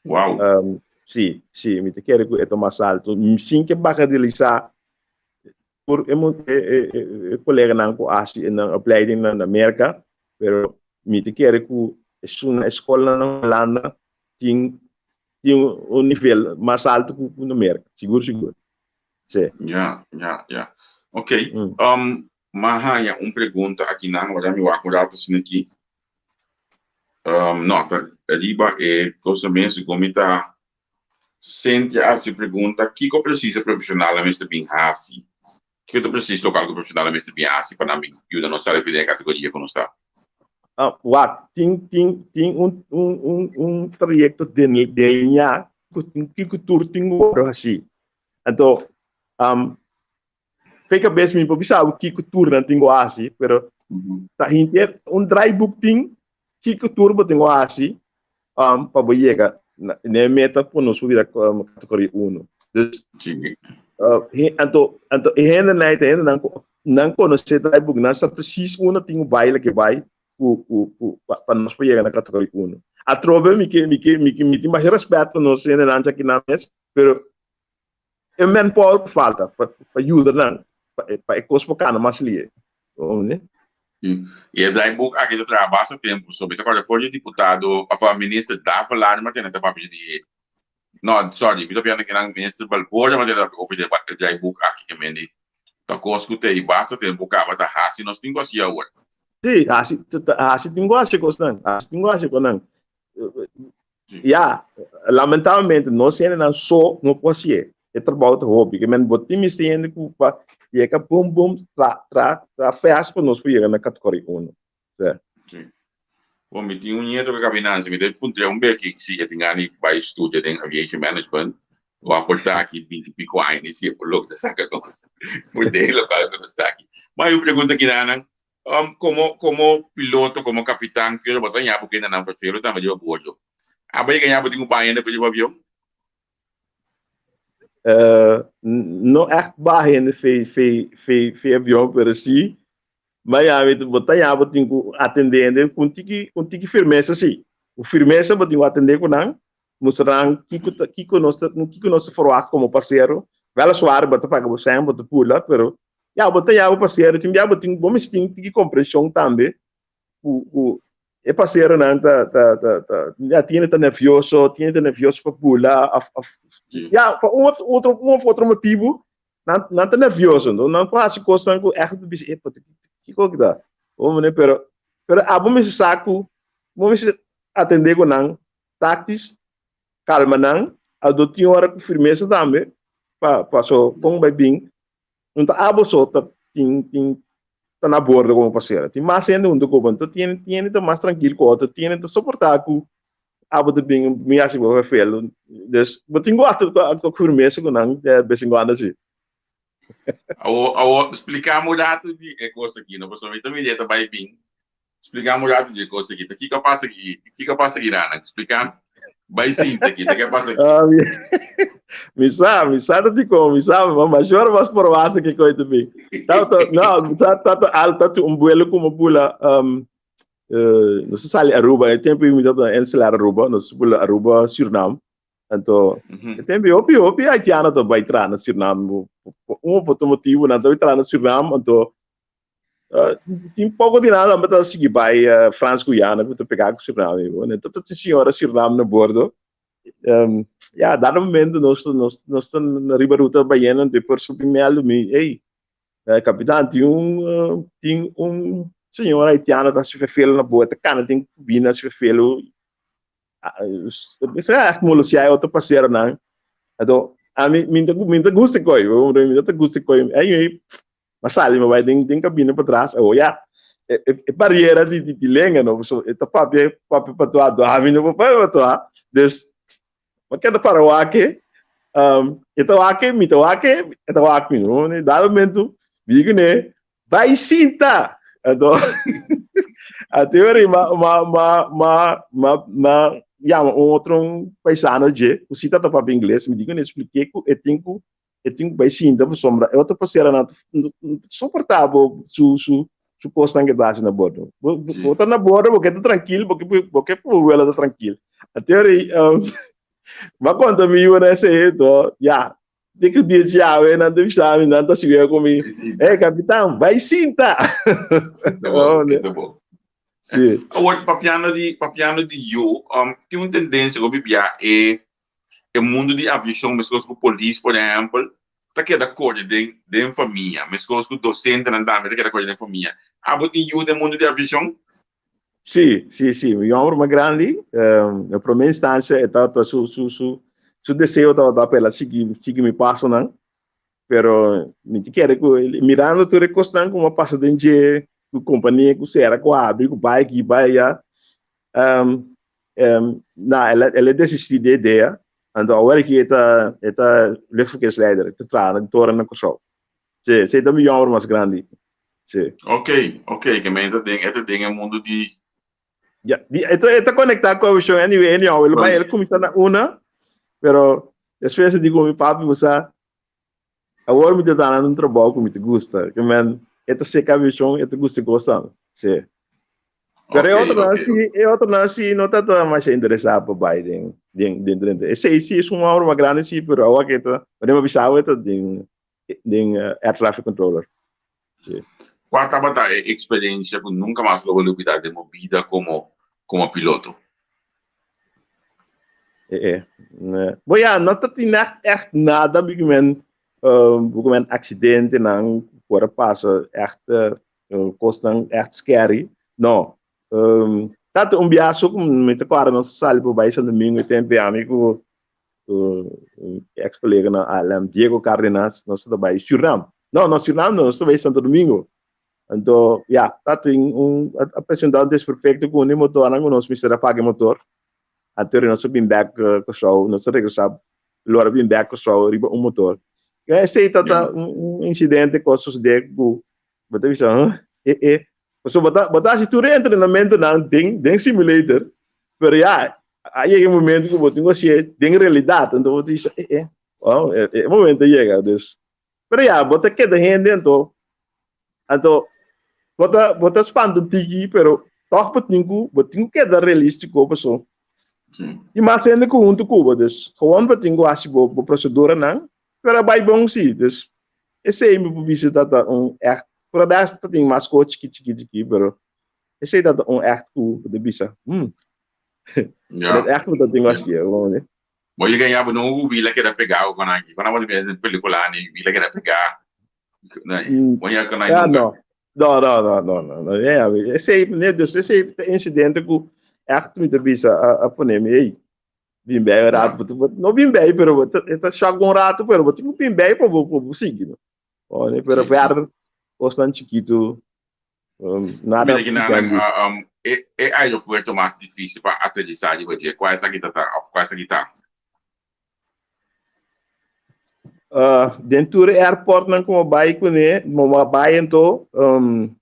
Wow. Sí, sí, mi ta kere ku e ta mas altu. Sin ke bagatelisá tur e e e e koleganan ku hasi e nan opleiding na Merka, pero mi ta kere ku esun e skolnan na Hulanda tin tin un nivel mas altu ku na Merka, sigur sigur. Sí. Ya, ya, ya. Ok. M'a haña un pregunta akinan, wak mi wak un rato asina aki. No, ta riba e cosa mes, segun mi ta Cynthia a hasi pregunta, kiko presis e profesionalnan mester bin hasi? Kiko ta presis lokal ku profesionalnan mester bin hasi pa nan bin yuda nos sali for den e kategoria ku nos ta? Wak, tin, tin, tin un, un, un, un trayekto delineá ku tin kiko tur tin ku wòrdu hasí. Anto, Fe kabes mi por bisa bo kiko tur nan tin ku hasi, pero ta hinter un draaiboek tin kiko tur bo tin ku hasi um, pa bo yega na e meta ku nos por bira um, kategoria uno. Dus, uh, anto, anto e hendenan e hendenan ku nan konosé draaiboek, nan sa precies unda tin ku bai loke bai ku, ku, ku, pa, pa nos por yega na kategoria uno. Atrobe mi ke, mi ke, mi ke, mi tin masha respet pa nos hendenan akinan mes, pero E manpower ku falta pa pa yuda nan pa e pa e kos por kana mas lihe. Oye. Sí. I e draaiboek aki ta traha basta tempu. So mi ta kòrda for di diputado òf minister Davelaar mi a tene ta papia di no sorry mi ta piensa kinan minister Balborda mi a tene ta papia over di e draaiboek aki ke men di ta kos ku ta ei basta tempu kaba ta hasi nos tin ku hasi awor. Sí, hasi hasi tin ku hasi kosnan, hasi tin ku hasi kosnan. Ya, lamentablemente nos hendenan so no por hacié. E trabou ta hopi. Ke men bo tin mester hende ku pa yega bum bum tra tra tra fast pa nos por yega na categoria uno. Sí. Sí. Bon, mi tin un nieto ku a Nancy, mi ta puntr'é un beki si e tin gana di bai studia den aviation management. Bo a por ta aki binti piko aña ni si e por logra saka nos for den lokual ku nos ta aki. Ma hay un pregunta aki nan. Um, como, como piloto, como capitán, fiero, bo ta ña bo kenda nan ferfero tambe riba bordo. Aba yega ña bo tin un baña después riba avion? Uh, no echt baha hende fe, fe, fe, fe avion, pero sí, Miami, bo ta ña bo tin ku atende hende ku un tiki, un tiki firmesa sí. Ku firmesa bo tin ku atende ku nan, mustra nan kiko ta, kiko nos ta, kiko nos ta verwacht komo pasero. Weliswaar bo ta paga bo sèn, bo ta pula, pero Ya, bo ta ya bo pasero, tin bia bo tin, bo mester tin tiki komprenshon tambe ku ku e paseronan ta ta ta ta ya tiene ta nervioso, tiene ta nervioso pa bula of of ya pa un of otro un of otro motibu nan nan ta nervioso, no nan por hasi kosnan ku ègt bo ta bisa epa kiko ki ta bo mane pero pero abo mester sa ku bo mester atendé ku nan taktis kalma nan aldo tin ora ku firmesa tambe pa paso kon bai bin No ta abo so ta tin tin ta na bordo como pasero. Tin mas hende hunto cu bo. Anto tin tin hende ta mas trankil cu otro. Tin hende ta soporta cu abo ta bin mi haci bo verveel. Dus bo tin cu actua actua cu firmesa cu nan de bes en cuando si. Awo awo splica mi un rato di e cos aki no pasobra mi ta mira e ta bay bin. Splica mi un rato di e cos aki. Ta kico a pasa aki? Kico a pasa aki Rana? Splica mi. Bai sinta aki. Ta ke a pasa aki? Ah, mi, mi sa, mi sa ta dikon, mi sa, ma mashor mas forwarte ke koi ta bin. Ta, ta, no, mi sa ta ta al ta un buelo ku mi bula, um, uh, nos a sali Aruba, e tempo mi ta Insular Aruba, nos bula Aruba, Surinam. Anto, mm -hmm. e tempo hopi hopi haitiano ta bai tra na Surinam. Un of otro motivo nan ta bai tra na Surinam, anto Tin poko di nada mi ta sigui bai Frans Guyana ku ta pega ku Surinam. Anto ta tin señora Surinam na bordo. Ya, dado momento nos nos nos ta na riba ruta bayendo anto e por subi mèldu mi, ey, kapitan tin un tin un señor haitiano ta hasi fefelo na boa, ta kana den kubina hasi fefelo, Esei a molestiá e otro paseronan. Anto, ami, mi ta, mi ta gusta koi, mi ta gusta koi. Anyway, m'a sali, m'a bai den, den kabina patras. Awor ya, e, e, e bariera di, di, di lenga, no? So, e ta papia, papia patoa, anto ami no por papia patoa. Dus, m'a keda para wak e, um, e ta wak e, mi ta wak e, e ta wak mi, no? Dado momento, mi di kuné, Bai sinta! Anto, anto e ora ma, ma, ma, ma, ma, ma yama un otro un paisano dje, ku si ta papia ingles, mi di ku expliké ku e tin ku e tin ku bai sinta pasobra e otro paseronan ta soportá bo su su su kosnan ke ta hasi na bordo. Bo bo ta na bordo bo ke ta trankil, bo ke bo ke pa bo wela ta trankil. Anto e ora m'a konta mi yunan esei, anto ya, Di ku dia djawe nan ta bisa mi, nan ta sigue ku mi. Eh, kapitan, bai sinta. Ta bon, ta bon. Sí. Awor, papiando di, papiando di yu, um, tin un tendensia ku bibia e, e mundu di aviashon, meskos ku polis, por ehèmpel, ta keda kore den, den famia, meskos ku dosentenan tambe ta keda kore den famia. Abo tin yu den mundu di aviashon? Sí, sí, sí. Mi homber mas grandi, na prome instancia e tabata su, su, su, su deseo tabata pa el a sigui, sigui mi pasonan. Pero mi ta kere ku mirando tur e kosnan ku a pasa den dje, ku kompania ku sera, ku habri, ku bai aki, bai aya, na, el a, el a desisti di e idea. Anto awor aki e ta, e ta luchtverkeersleider, e ta traha na toren na Kòrsou. Sí, esei ta mi homber mas grandi. Sí. Ok, ok, ke men ta den, e ta den e mundu di. Ja, di, e ta, e ta konektá ku aviashon anyway, anyhow. El bai, el kuminsá na una, pero despues e di ku mi papi, bo sa, awor mi ta dana un trabou ku mi ta gusta. Ke men, e ta seka aviashon, e ta gusta e kosnan. Sí. Pero e otronan sí, e otronan sí no ta ta masha interesá pa bai den, den, den drenta. Esei sí es un homber mas grandi sí, pero awor ke ta, wanneer mi a bisa awe ta den den air traffic controller. Sí. Kua tabata e eksperensia ku nunka mas lo bo lubidá den bo bida komo komo piloto? E e. Bo ya, no ta tin echt echt nada mi men bo men aksidentenan ku por a pasa echt kosnan echt scary. No. Tata un biaha so ku mi ta kòrda nos a sali pa bai Santo Domingo e tempu ami ku ex colega na ALM, Diego Cardenas, nos ta bai Surinam. No, no Surinam no, nos ta bai Santo Domingo. Anto, ya, ta tin un, a presenta un desperfecto cu un di motornan cu nos mester a paga e motor. Anto nos a bin bek Curaçao, nos a regresa, lora bin bek Curaçao riba un motor. Esey ta ta un incidente cu a sucede cu bo ta bisa, huh, e, e. Pasobra bo ta, bo ta haci tur e entrenamentonan den, den simulator, pero ya, a yega e momento cu bo tin cu hacié den realidad, anto bo ta bisa, e, e, wow, e, e momento a yega, dus. Pero ya, bo ta keda hende, anto, anto, bo ta, bo ta spanta un tiki, pero toch bo tin cu, bo tin cu keda realistico, paso. Y mas hende cu hunto cu bo, dus, gewoon bo tin cu haci bo, bo proceduranan, pero a bay bon si, dus, Esei mi por bisa ta ta un ègt, por a bes ta tin mas kos chikí chikí chikí, pero esei ta ta un ègt ku bo ta bisa, hmm, Ja. dat ègt bo ta tin hasié, bo mane. Bo yega ya bo no hubi la keda pegá ku nan aki. Ku nan bo ta mira den pelikula ni hubi la keda pegá. Bo yega ku nan Ja, nunka. no. No, no, no, no, no, no. Ja, esei, dus esei ta insidente ku ègt mi ta bisa a, a pone mi, ei, Bin bij un rato, bo, no bin bij, pero bo ta, ta shock un rato, pero bo tin ku bin bij pa bo, pa bo sigui, no? Oh, nee, pero verder, kosnan chikitu, nada Mira ki na, um, e, e aeropuerto mas difícil pa aterrizar riba dje, kua esaki ta ta, of kua esaki ta? Den tur e airportnan ku mo bai kuné, mo bai anto, um,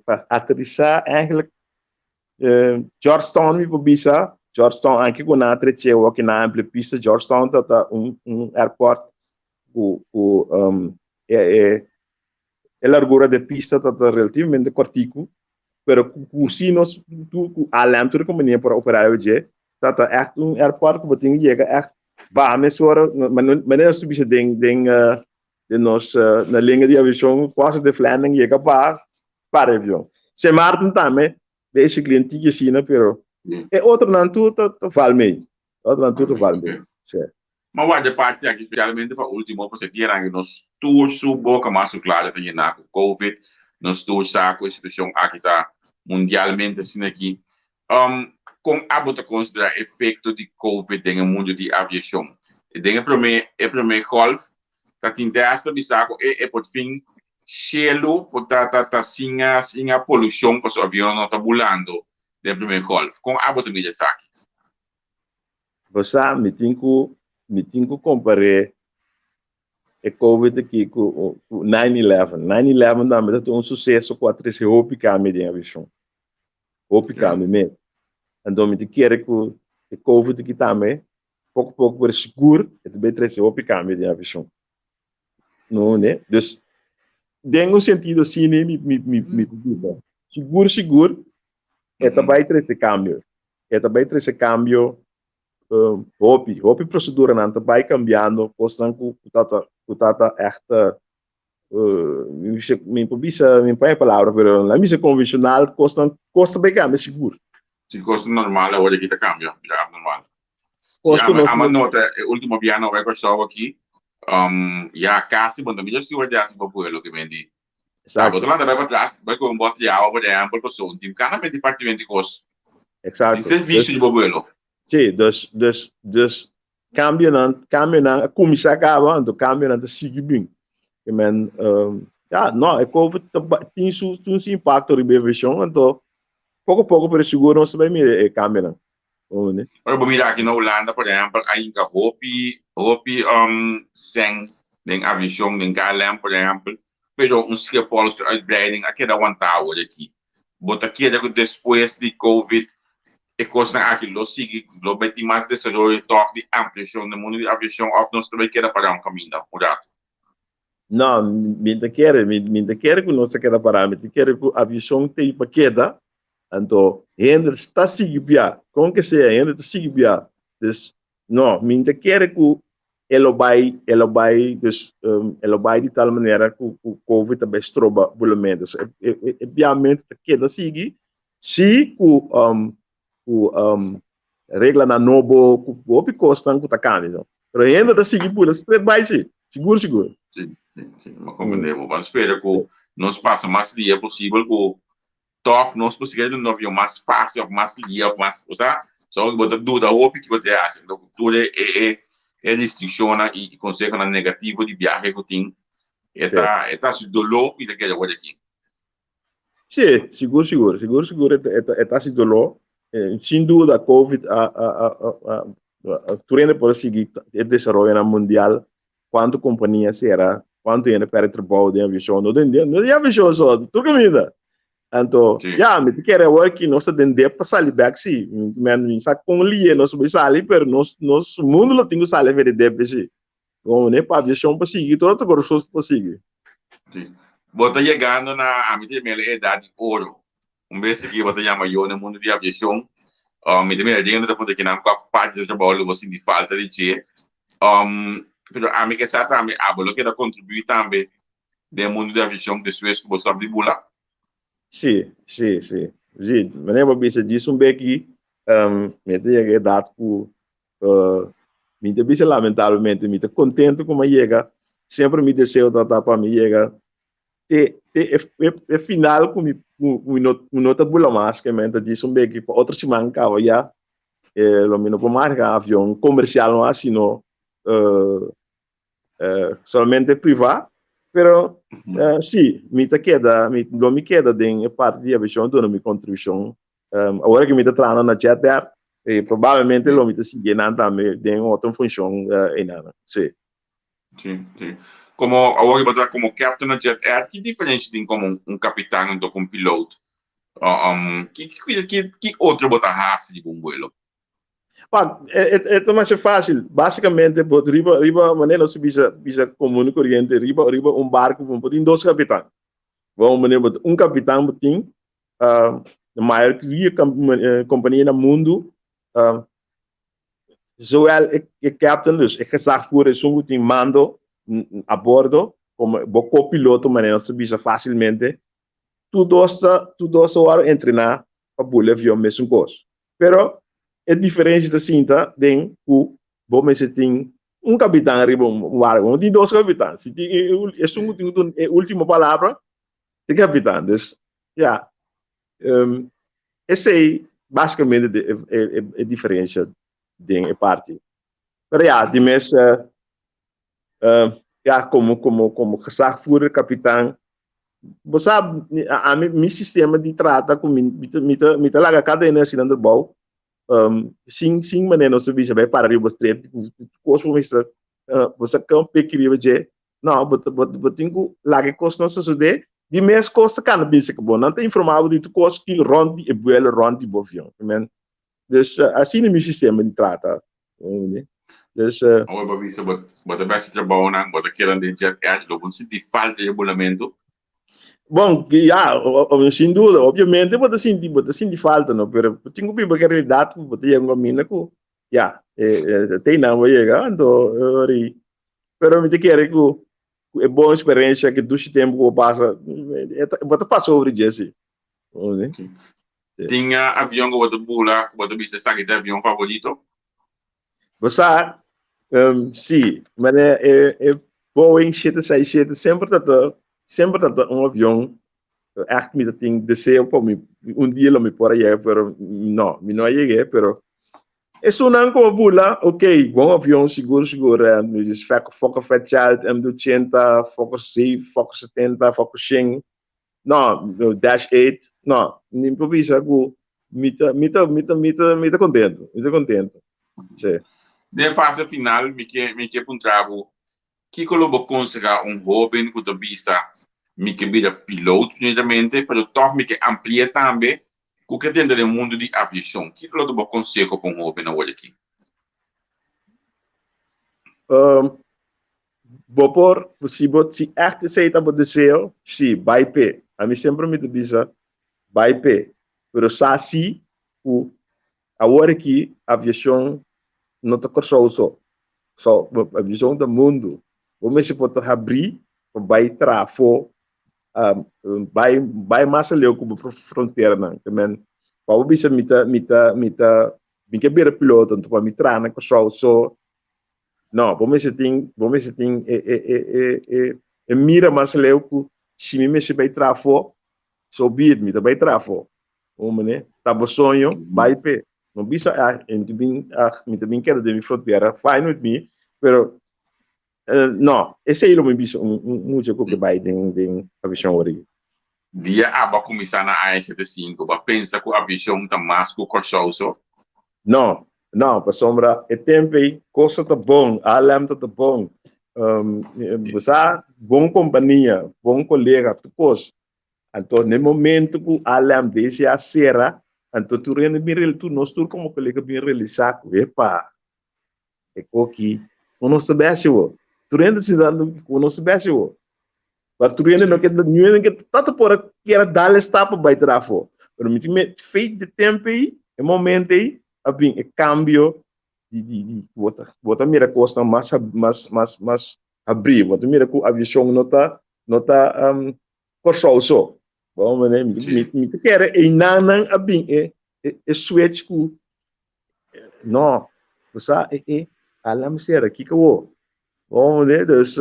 pa aterrizar eigenlijk Georgetown mi por bisa, Georgetown anke ku nan a trece awor ki nan a amplia pista, Georgetown ta ta un un airport ku ku e e e largura di e pista ta ta relativamente kortiku, pero ku ku si nos tur ku ALM tur e kompania por a opera riba dje, ta ta ègt un airport ku bo tin ku yega ègt baha mesora, manera nos ta bisa den den den nos na lenga di aviashon positive landing yega baha para e avion. Sint Maarten tambe basically un tiki asina pero. E otronan tur ta val mee. E otronan tur ta val mee. Sí. Ma wak de parti aki spesialmente pa ultimo pasobra ki aranke nos tur su boka mas su klaro ta yená ku covid, nos tur sa ku e situashon aki ta mundialmente asina aki. Kon abo ta konsiderá efekto di covid den e mundu di aviashon? Den e promé e promé gòlf ta tin te hasta bisa ku e e por fin shelu por ta ta ta sin sin a polushon pasobra avionnan no ta bulando den e promé gòlf. Kon abo ta mira esaki? Bo sa, mi tin ku mi tin ku kompar'é e covid aki ku ku nine eleven. Nine eleven tambe ta un suseso ku a trese hopi kambio den aviashon. Hopi kambio mes. Anto mi ta kere ku e covid aki tambe poko poko pero sigur e ta bai trese hopi kambio den aviashon. No, ne? Dus den un sentido asina mi mi mi mi ta bisa sigur sigur e ta bai trese kambio. E ta bai trese kambio hopi, hopi proseduranan ta bai kambiando, kosnan ku ta ta ku ta ta ègt mi por bisa, mi no por haña e palabra, pero laat mi bisa konvenshonal, kosnan, kos ta bai kambia sigur. Si kosnan normal awor aki ta kambia, bira abnormal. Si ami a nota e ultimo biaha no bai Kòrsou aki, ya kasi bo no ta mira stewardess bo pueblo ke men di. Exacto. Bo ta lanta bai patras, bai kohe un bòt di awa, por ehèmpel, pasobra un tin kana menti partimenti kos. Exacto. Di servisio di bo pueblo. Si, dus, dus, dus kambionan, kambionan a kuminsá kaba, anto kambionan ta sigui bin. Ke men, ya, no, e covid ta tin su, tin su impakto riba e aviashon, anto poko poko pero sigur nos ta bai mira e kambionan. Ora bo mira aki na Hulanda, por ehempel, a hinka hopi, hopi sèn den aviashon, den KLM, por ehempel, pero un Schiphol su uitbreiding a keda wantá awor aki. Bo ta kere ku despues di covid e kosnan aki lo sigui, lo bai tin mas desaroyo tòg di ampliashon den mundu di aviashon òf nos ta bai keda pará un kaminda un ratu? No, mi ta kere, mi ta kere ku nos ta keda pará, mi ta kere ku aviashon ta ei pa keda, anto hende ta sigui bia, kon ke sea hende ta sigui bia, dus no, mi ta kere ku e lo bai, e lo bai, dus e lo bai di tal manera ku ku covid ta bai stroba bulamentu, so e e biamentu ta keda sigui, si ku ku reglanan nobo, ku hopi kosnan ku ta kambia. No. Pero hende ta sigui bula straight bai si, sigur sigur. Si, si, si, mi a comprende bo. Ban spera ku nos pasa mas lia posibel ku tòg nos por sigui un avion mas fácil òf mas lia òf mas, bo sa? So bo ta duda hopi kiko ta hasi. Enton ku tur e e e restrikshonnan i konsehonan negativo di biahe ku tin, e ta e ta hasi doló i ta keda wòrdu aki. Sí, sigur, sigur, sigur, sigur e ta, e ta hasi doló. Sin duda Covid a, a, a, a, a, tur hende por a sigui e desaroyonan mundial, kuantu kompania sera, kuantu hende pèrdè trabou den aviashon, no den, no den aviashon so, tur kaminda. Anto, Sí. ya, mi ta kere awor ki nos ta den dep pa sali bèk, sí. Mi, mi sa kon lié nos bai sali, pero nos, nos mundu lo tin ku sali for di dep, sí. Bon, ne pa aviacion pa sigui, tur otro cosas pa sigui. Sí. Bo ta yegando na, ami ta yam'el e edad di oro. Un bes aki bo ta yama yo na e mundo di aviacion. Um, mi ta mira den ta puntra kinan kua parti di trabou lo bo sinti falta di dje. Um, pero ami ke sa tambe abo lo keda contribui tambe den e mundo di aviacion despues ku bo stop di bula. Sí, sí, sí. Sí, manera bo bisa djis un beki, um, mi ta yega e edad ku Mi ta bisa lamentablemente, mi ta contento cu mi a yega, semper mi deseo ta pa mi yega te te e, e, e final cu mi, cu mi no, mi no ta bula mas, que men ta djis un beki pa otro siman caba ya, eh, lo mi no por maneha avion comercial mas, sino eh, eh, solamente priva, pero eh, sí, mi ta keda, mi, lo mi keda den e parti di aviacion duna mi contribucion. Um, awor que mi ta trahando na JetAir, eh, probablemente lo mi ta sigui nan tambe den otro funcion uh, einan. Sí. Sí, sí. Como awor que bo como captain na JetAir, ki diferencia tin como un, un capitán anto con piloto? Uh, um, ki, ki, ki, ki otro bo ta hasi di un vuelo? Pa, e, e, e ta masha fácil. Básicamente, bo riba, riba, manera nos bisa, bisa común y corriente, riba, riba un barco, bo tin dos capitán. Bon, manera bo un capitán bo tin, uh, de mayoria compania na mundo, uh, zowel e, e captain, dus e gezagvoerder, esun ku tin mando a bordo, como bo copiloto, manera nos ta bisa fácilmente, tur dos ta, tur dos ta wòrdu entrená pa bula avion mesun kos. Pero e diferensia ta sinta den ku bo mester tin un kapitan riba un barku, no tin dos kapitan. Si tin esun ku tin ku duna e último palabra, e kapitan. Dus, ya, esei basikamente ta e diferensia den e parti. Pero ya, di mes, ya, komo komo komo gezagvoerder, kapitan, bo sa, ami mi sistema di trata ku mi mi ta mi ta laga kada hende hasi nan trabou sin sin manera nos ta bisa bai para riba bo strepi ku kos bo mester bo sa kan peki riba dje no bo bo bo tin ku laga e kosnan sosode di mes kos ta kana bisa ku bo nan ta informa bo di tur kos ki rònt di e buelo rònt di bo avion dus asina mi sistema di trata dus. Awor bo bisa bo bo ta bèsti trabounan bo ta keda den jet edge lo bo no sinti falta di e bulamentu? Bon, ya, sin duda, obviamente bo ta sinti, bo ta sinti falta, no, pero bo tin ku biba ku e realidat ku bo ta yega un kaminda ku, ya, te einan bo yega, anto ori, pero mi ta kere ku e bon eksperensia, ku e dushi tempu ku bo pasa, bo ta pasa over dje si. Tin avion ku bo ta bula ku bo ta bisa esaki ta e avion favorito? Bo sa, si, mane e e Boeing 767 semper ta ta semper ta ta un avion echt mi ta tin deseo pa mi un dia lo mi por a yega pero no mi no a yeg'é pero esunnan ku a bula ok bon avion sigur sigur Fokker Fairchild M280 Fokker 7 Fokker 70 Fokker 100 No, dash 8, no, ni por bisa ku mi ta, mi ta, mi ta, mi ta, mi ta contento, mi ta contento. Sí. Den fase final mi ke mi ke puntra bo, kiko lo bo konsehá un hóben ku ta bisa mi ke bira piloot primeramente, pero tòg mi ke ampli'é tambe ku ke drenta den mundu di aviashon? Kiko lo ta bo konseho pa un hóben awor aki? Um, Bo por, si bo, si ègt esei ta bo deseo, sí, bai p'e. Ami semper mi ta bisa, bai p'e. Pero sa sí ku awor aki aviashon no ta Kòrsou so. So, aviashon ta mundu. Bo mester por ta habrí pa bai traha afó, bai, bai mas aleu ku bo fronteranan. Te men, pa bo bisa mi ta, mi ta, mi ta, mi ke bira piloto, anto pa mi traha na Kòrsou so, No, bo mester tin, bo mester tin e, e, e, e, e, e mira mas leu ku si mi mester bai traha afó, so be it, mi ta bai traha afó. Un manera, ta bo soño, bai p'e. No bisa, ah, mi ta bin, ah, mi ta bin keda den mi frontera, fine with me, pero eh, no, esei lo mi bisa un, un mucha ku ke bai den, den aviashon ora aki. Dia abo a kuminsá na aña 75, bo a pensa ku aviashon ta mas ku Kòrsou so? No, no, pasobra e tempu ei kos ta bon, ALM ta ta bon, bo sa, bon kompania, bon kolega, tur kos. Anto na e momento ku ALM desi a sera, anto tur hende bin real, tur nos tur komo kolega bin realisá ku epa, e koki ku nos ta bèshi bo. Tur hende sinta ku nos ta bèshi bo. Pa tur hende no ke niun hende ke tanto por a kier a dal e stap pa bai traha afó. Pero mi tin me feit di tempu ei, e momento ei a bin e kambio di di di bo ta bo ta mira kosnan mas mas mas mas habrí. Bo ta mira ku aviashon no ta no ta Kòrsou so. Bo mi mi mi ta kere einan nan a bin e e switch ku no, bo sa e e ala mi sera kiko wo. Bo mende dus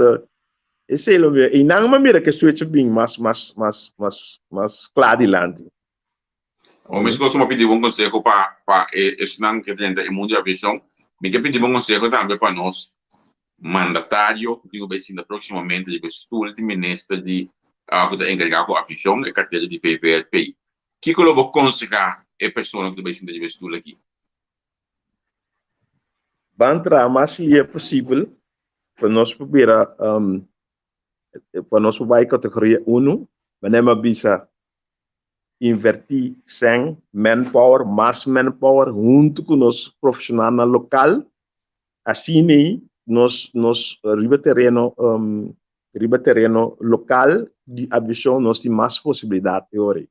esei lo mi einan mi a mira ku e switch a bin mas mas mas mas mas kla dilanti. Bo mes kos mi a pidi bo un konseho pa pa e esnan ke drenta e mundu di aviashon. Mi ke pidi bo un konseho tambe pa nos mandatario ku tin ku bai sinta próksimamente riba e stul di minister di ku ta enkargá ku aviashon, e kartera di VVRP. Kiko lo bo konsehá e persona ku ta bai sinta riba e stul aki? Ban traha mas lihe posibel pa nos por bira pa nos por bai kategoria unu. Manera mi a bisa invertí sèn, manpower, mas manpower huntu ku nos profeshonalnan lokal. Asina nos nos riba tereno riba tereno lokal di aviashon nos tin mas posibilidat e ora ei.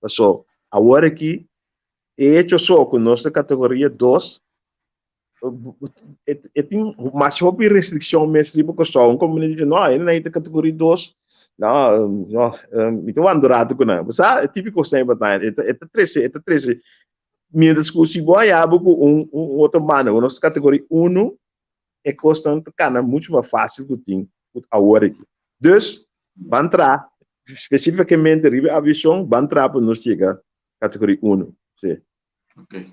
Paso awor aki e hecho so ku nos ta kategoria dos e tin masha hopi restrikshon mes riba Kòrsou. Un kompania di no e nan ta kategoria dos no no mi ta wanta un ratu ku nan. Bo sa e tipiko kosnan ei bata e ta trese e ta trese. Mientras ku si bo haña bo ku un un otro banda ku nos kategoria unu, e kosnan ta kana muchu mas fásil ku tin ku awor aki. Dus, ban traha spesífikamente riba e aviashon, ban traha pa nos yega kategoria unu. Sí. Ok.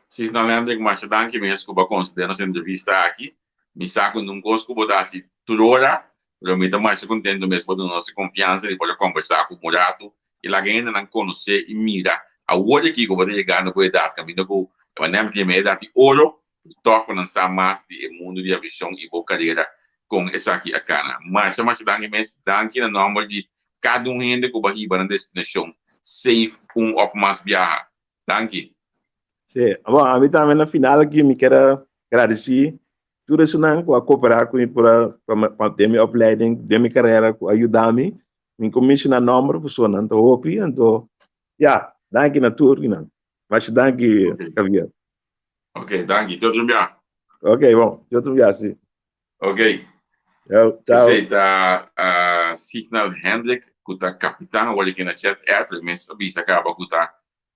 Sí, no, Hendrik, masha danki mes ku bo a konsidera nos entrevista aki. Mi sa ku nun kos ku bo ta hasi tur ora, pero mi ta masha kontento mes bo duna nos e konfiansa di por a kombersá ku bo un ratu i laga hendenan konosé i mira awor aki ku bo ta yegando ku edat kaminda ku e manera mi tin e edat di oro, pero tòg ku nan sa mas di e mundu di aviashon i bo karera kon esaki a kana. Masha masha danki mes, danki na nòmber di kada un hende ku bo a hiba nan destinashon safe un òf mas biaha. Danki. Sí, bon, ami tambe na final aki mi kier a gradisí tur esunnan ku a kooperá ku mi por a pa den mi opleiding, den mi karera ku a yuda mi. Mi ku menshoná nòmber pasobra nan ta hopi, anto ya, danki na tur di nan. Masha danki, Javier. Ok, danki. Te otro bia. Ok, bon. Te otro bia, sí. Ok. Yo, chao. Esei ta uh, Signal Hendrik, ku ta kapitan awor aki na Jet Air, pero mes a bisa kaba ku ta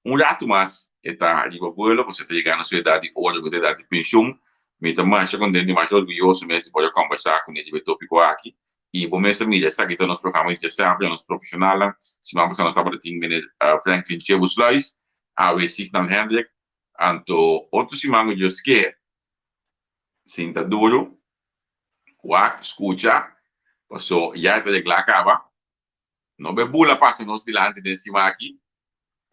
un ratu mas e ta riba vuelo, pasobra e ta yegando su edat di oro, ku ta edat di penshun. Mi ta masha kontento i masha orguyoso mes di por a kombersá kuné riba e tópiko aki. I bo mes a mira, esaki ta nos programa di djasabra, nos profeshonalnan. Siman pasá nos tabata tin meneer Franklin Chebusluis, awe Signal Hendrik. Anto otro siman ku Dios ke, Sinta duru, wak, skucha, paso ya e ta reglá kaba. No be bula pasa nos dilanti den siman aki,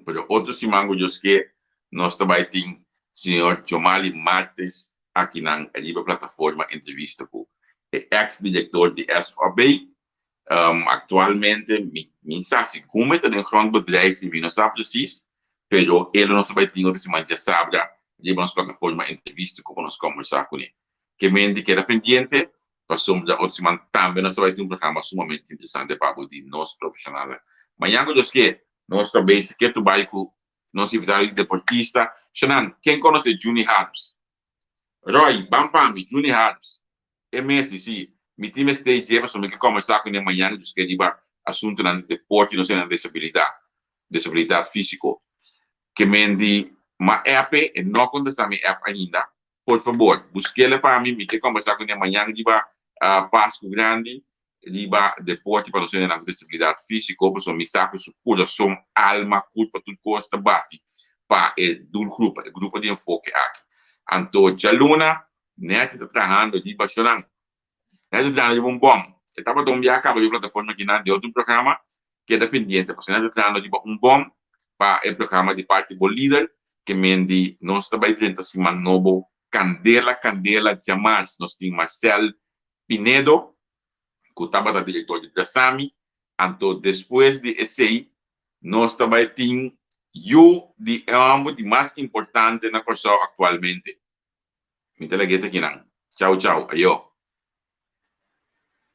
pero otro siman ku Dios ke, nos ta bai tin señor Jomali Martes akinan riba plataforma entrevista ku e eks direktor di SOB. Aktualmente mi mi sa si Gumbe ta den grondbedrijf di mi no sa presis, pero e lo nos ta bai tin otro siman djasabra riba nos plataforma entrevista ku pa nos kombersá kuné. Ke mente keda pendiente pasobra otro siman tambe nos ta bai tin un programa sumamente interesante pa bo di nos profeshonalnan. Mañan ku Dios ke nos ta bezig ke tu bai ku nos invitado di deportista. Shanan, ken konosé Juni Harms? Roy, ban pa mi, Juni Harms. E mes di si, Mi tin mester dje pasobra mi ke kòmbersá ku ne mañana dus ke riba asuntunan di deporte i nos hendenan desabilidat, desabilidat físiko. Ke men di, M'a app e, e no a kontestá mi app ainda. Por fabor, busk'el pa mi, mi ke kòmbersá ku ne mañana riba Pasku Grandi, riba deporte pa nos hendenan ku desabilidat físiko, pasobra mi sa ku su kurason, alma, kurpa, tur kos ta bati pa e doelgroep, pa e grupo di enfoke aki. Anto djaluna Netty ta trahando riba shonan. Netty ta trahando riba un bom. E tabata un biaha kaba riba plataforma kinan di otro programa. Keda pendiente pasobra Netty ta trahando riba un bom pa e programa di parti Bo Lider ke men di nos ta bai drenta siman nobo kandela kandela djamas nos tin Marcel Pinedo ku tabata direktor di Brasami anto despues di esei nos ta bai tin yu di e homber di mas importante na Kòrsou aktualmente. Mi ta lag'é ta kinan. Chau chau, ayo.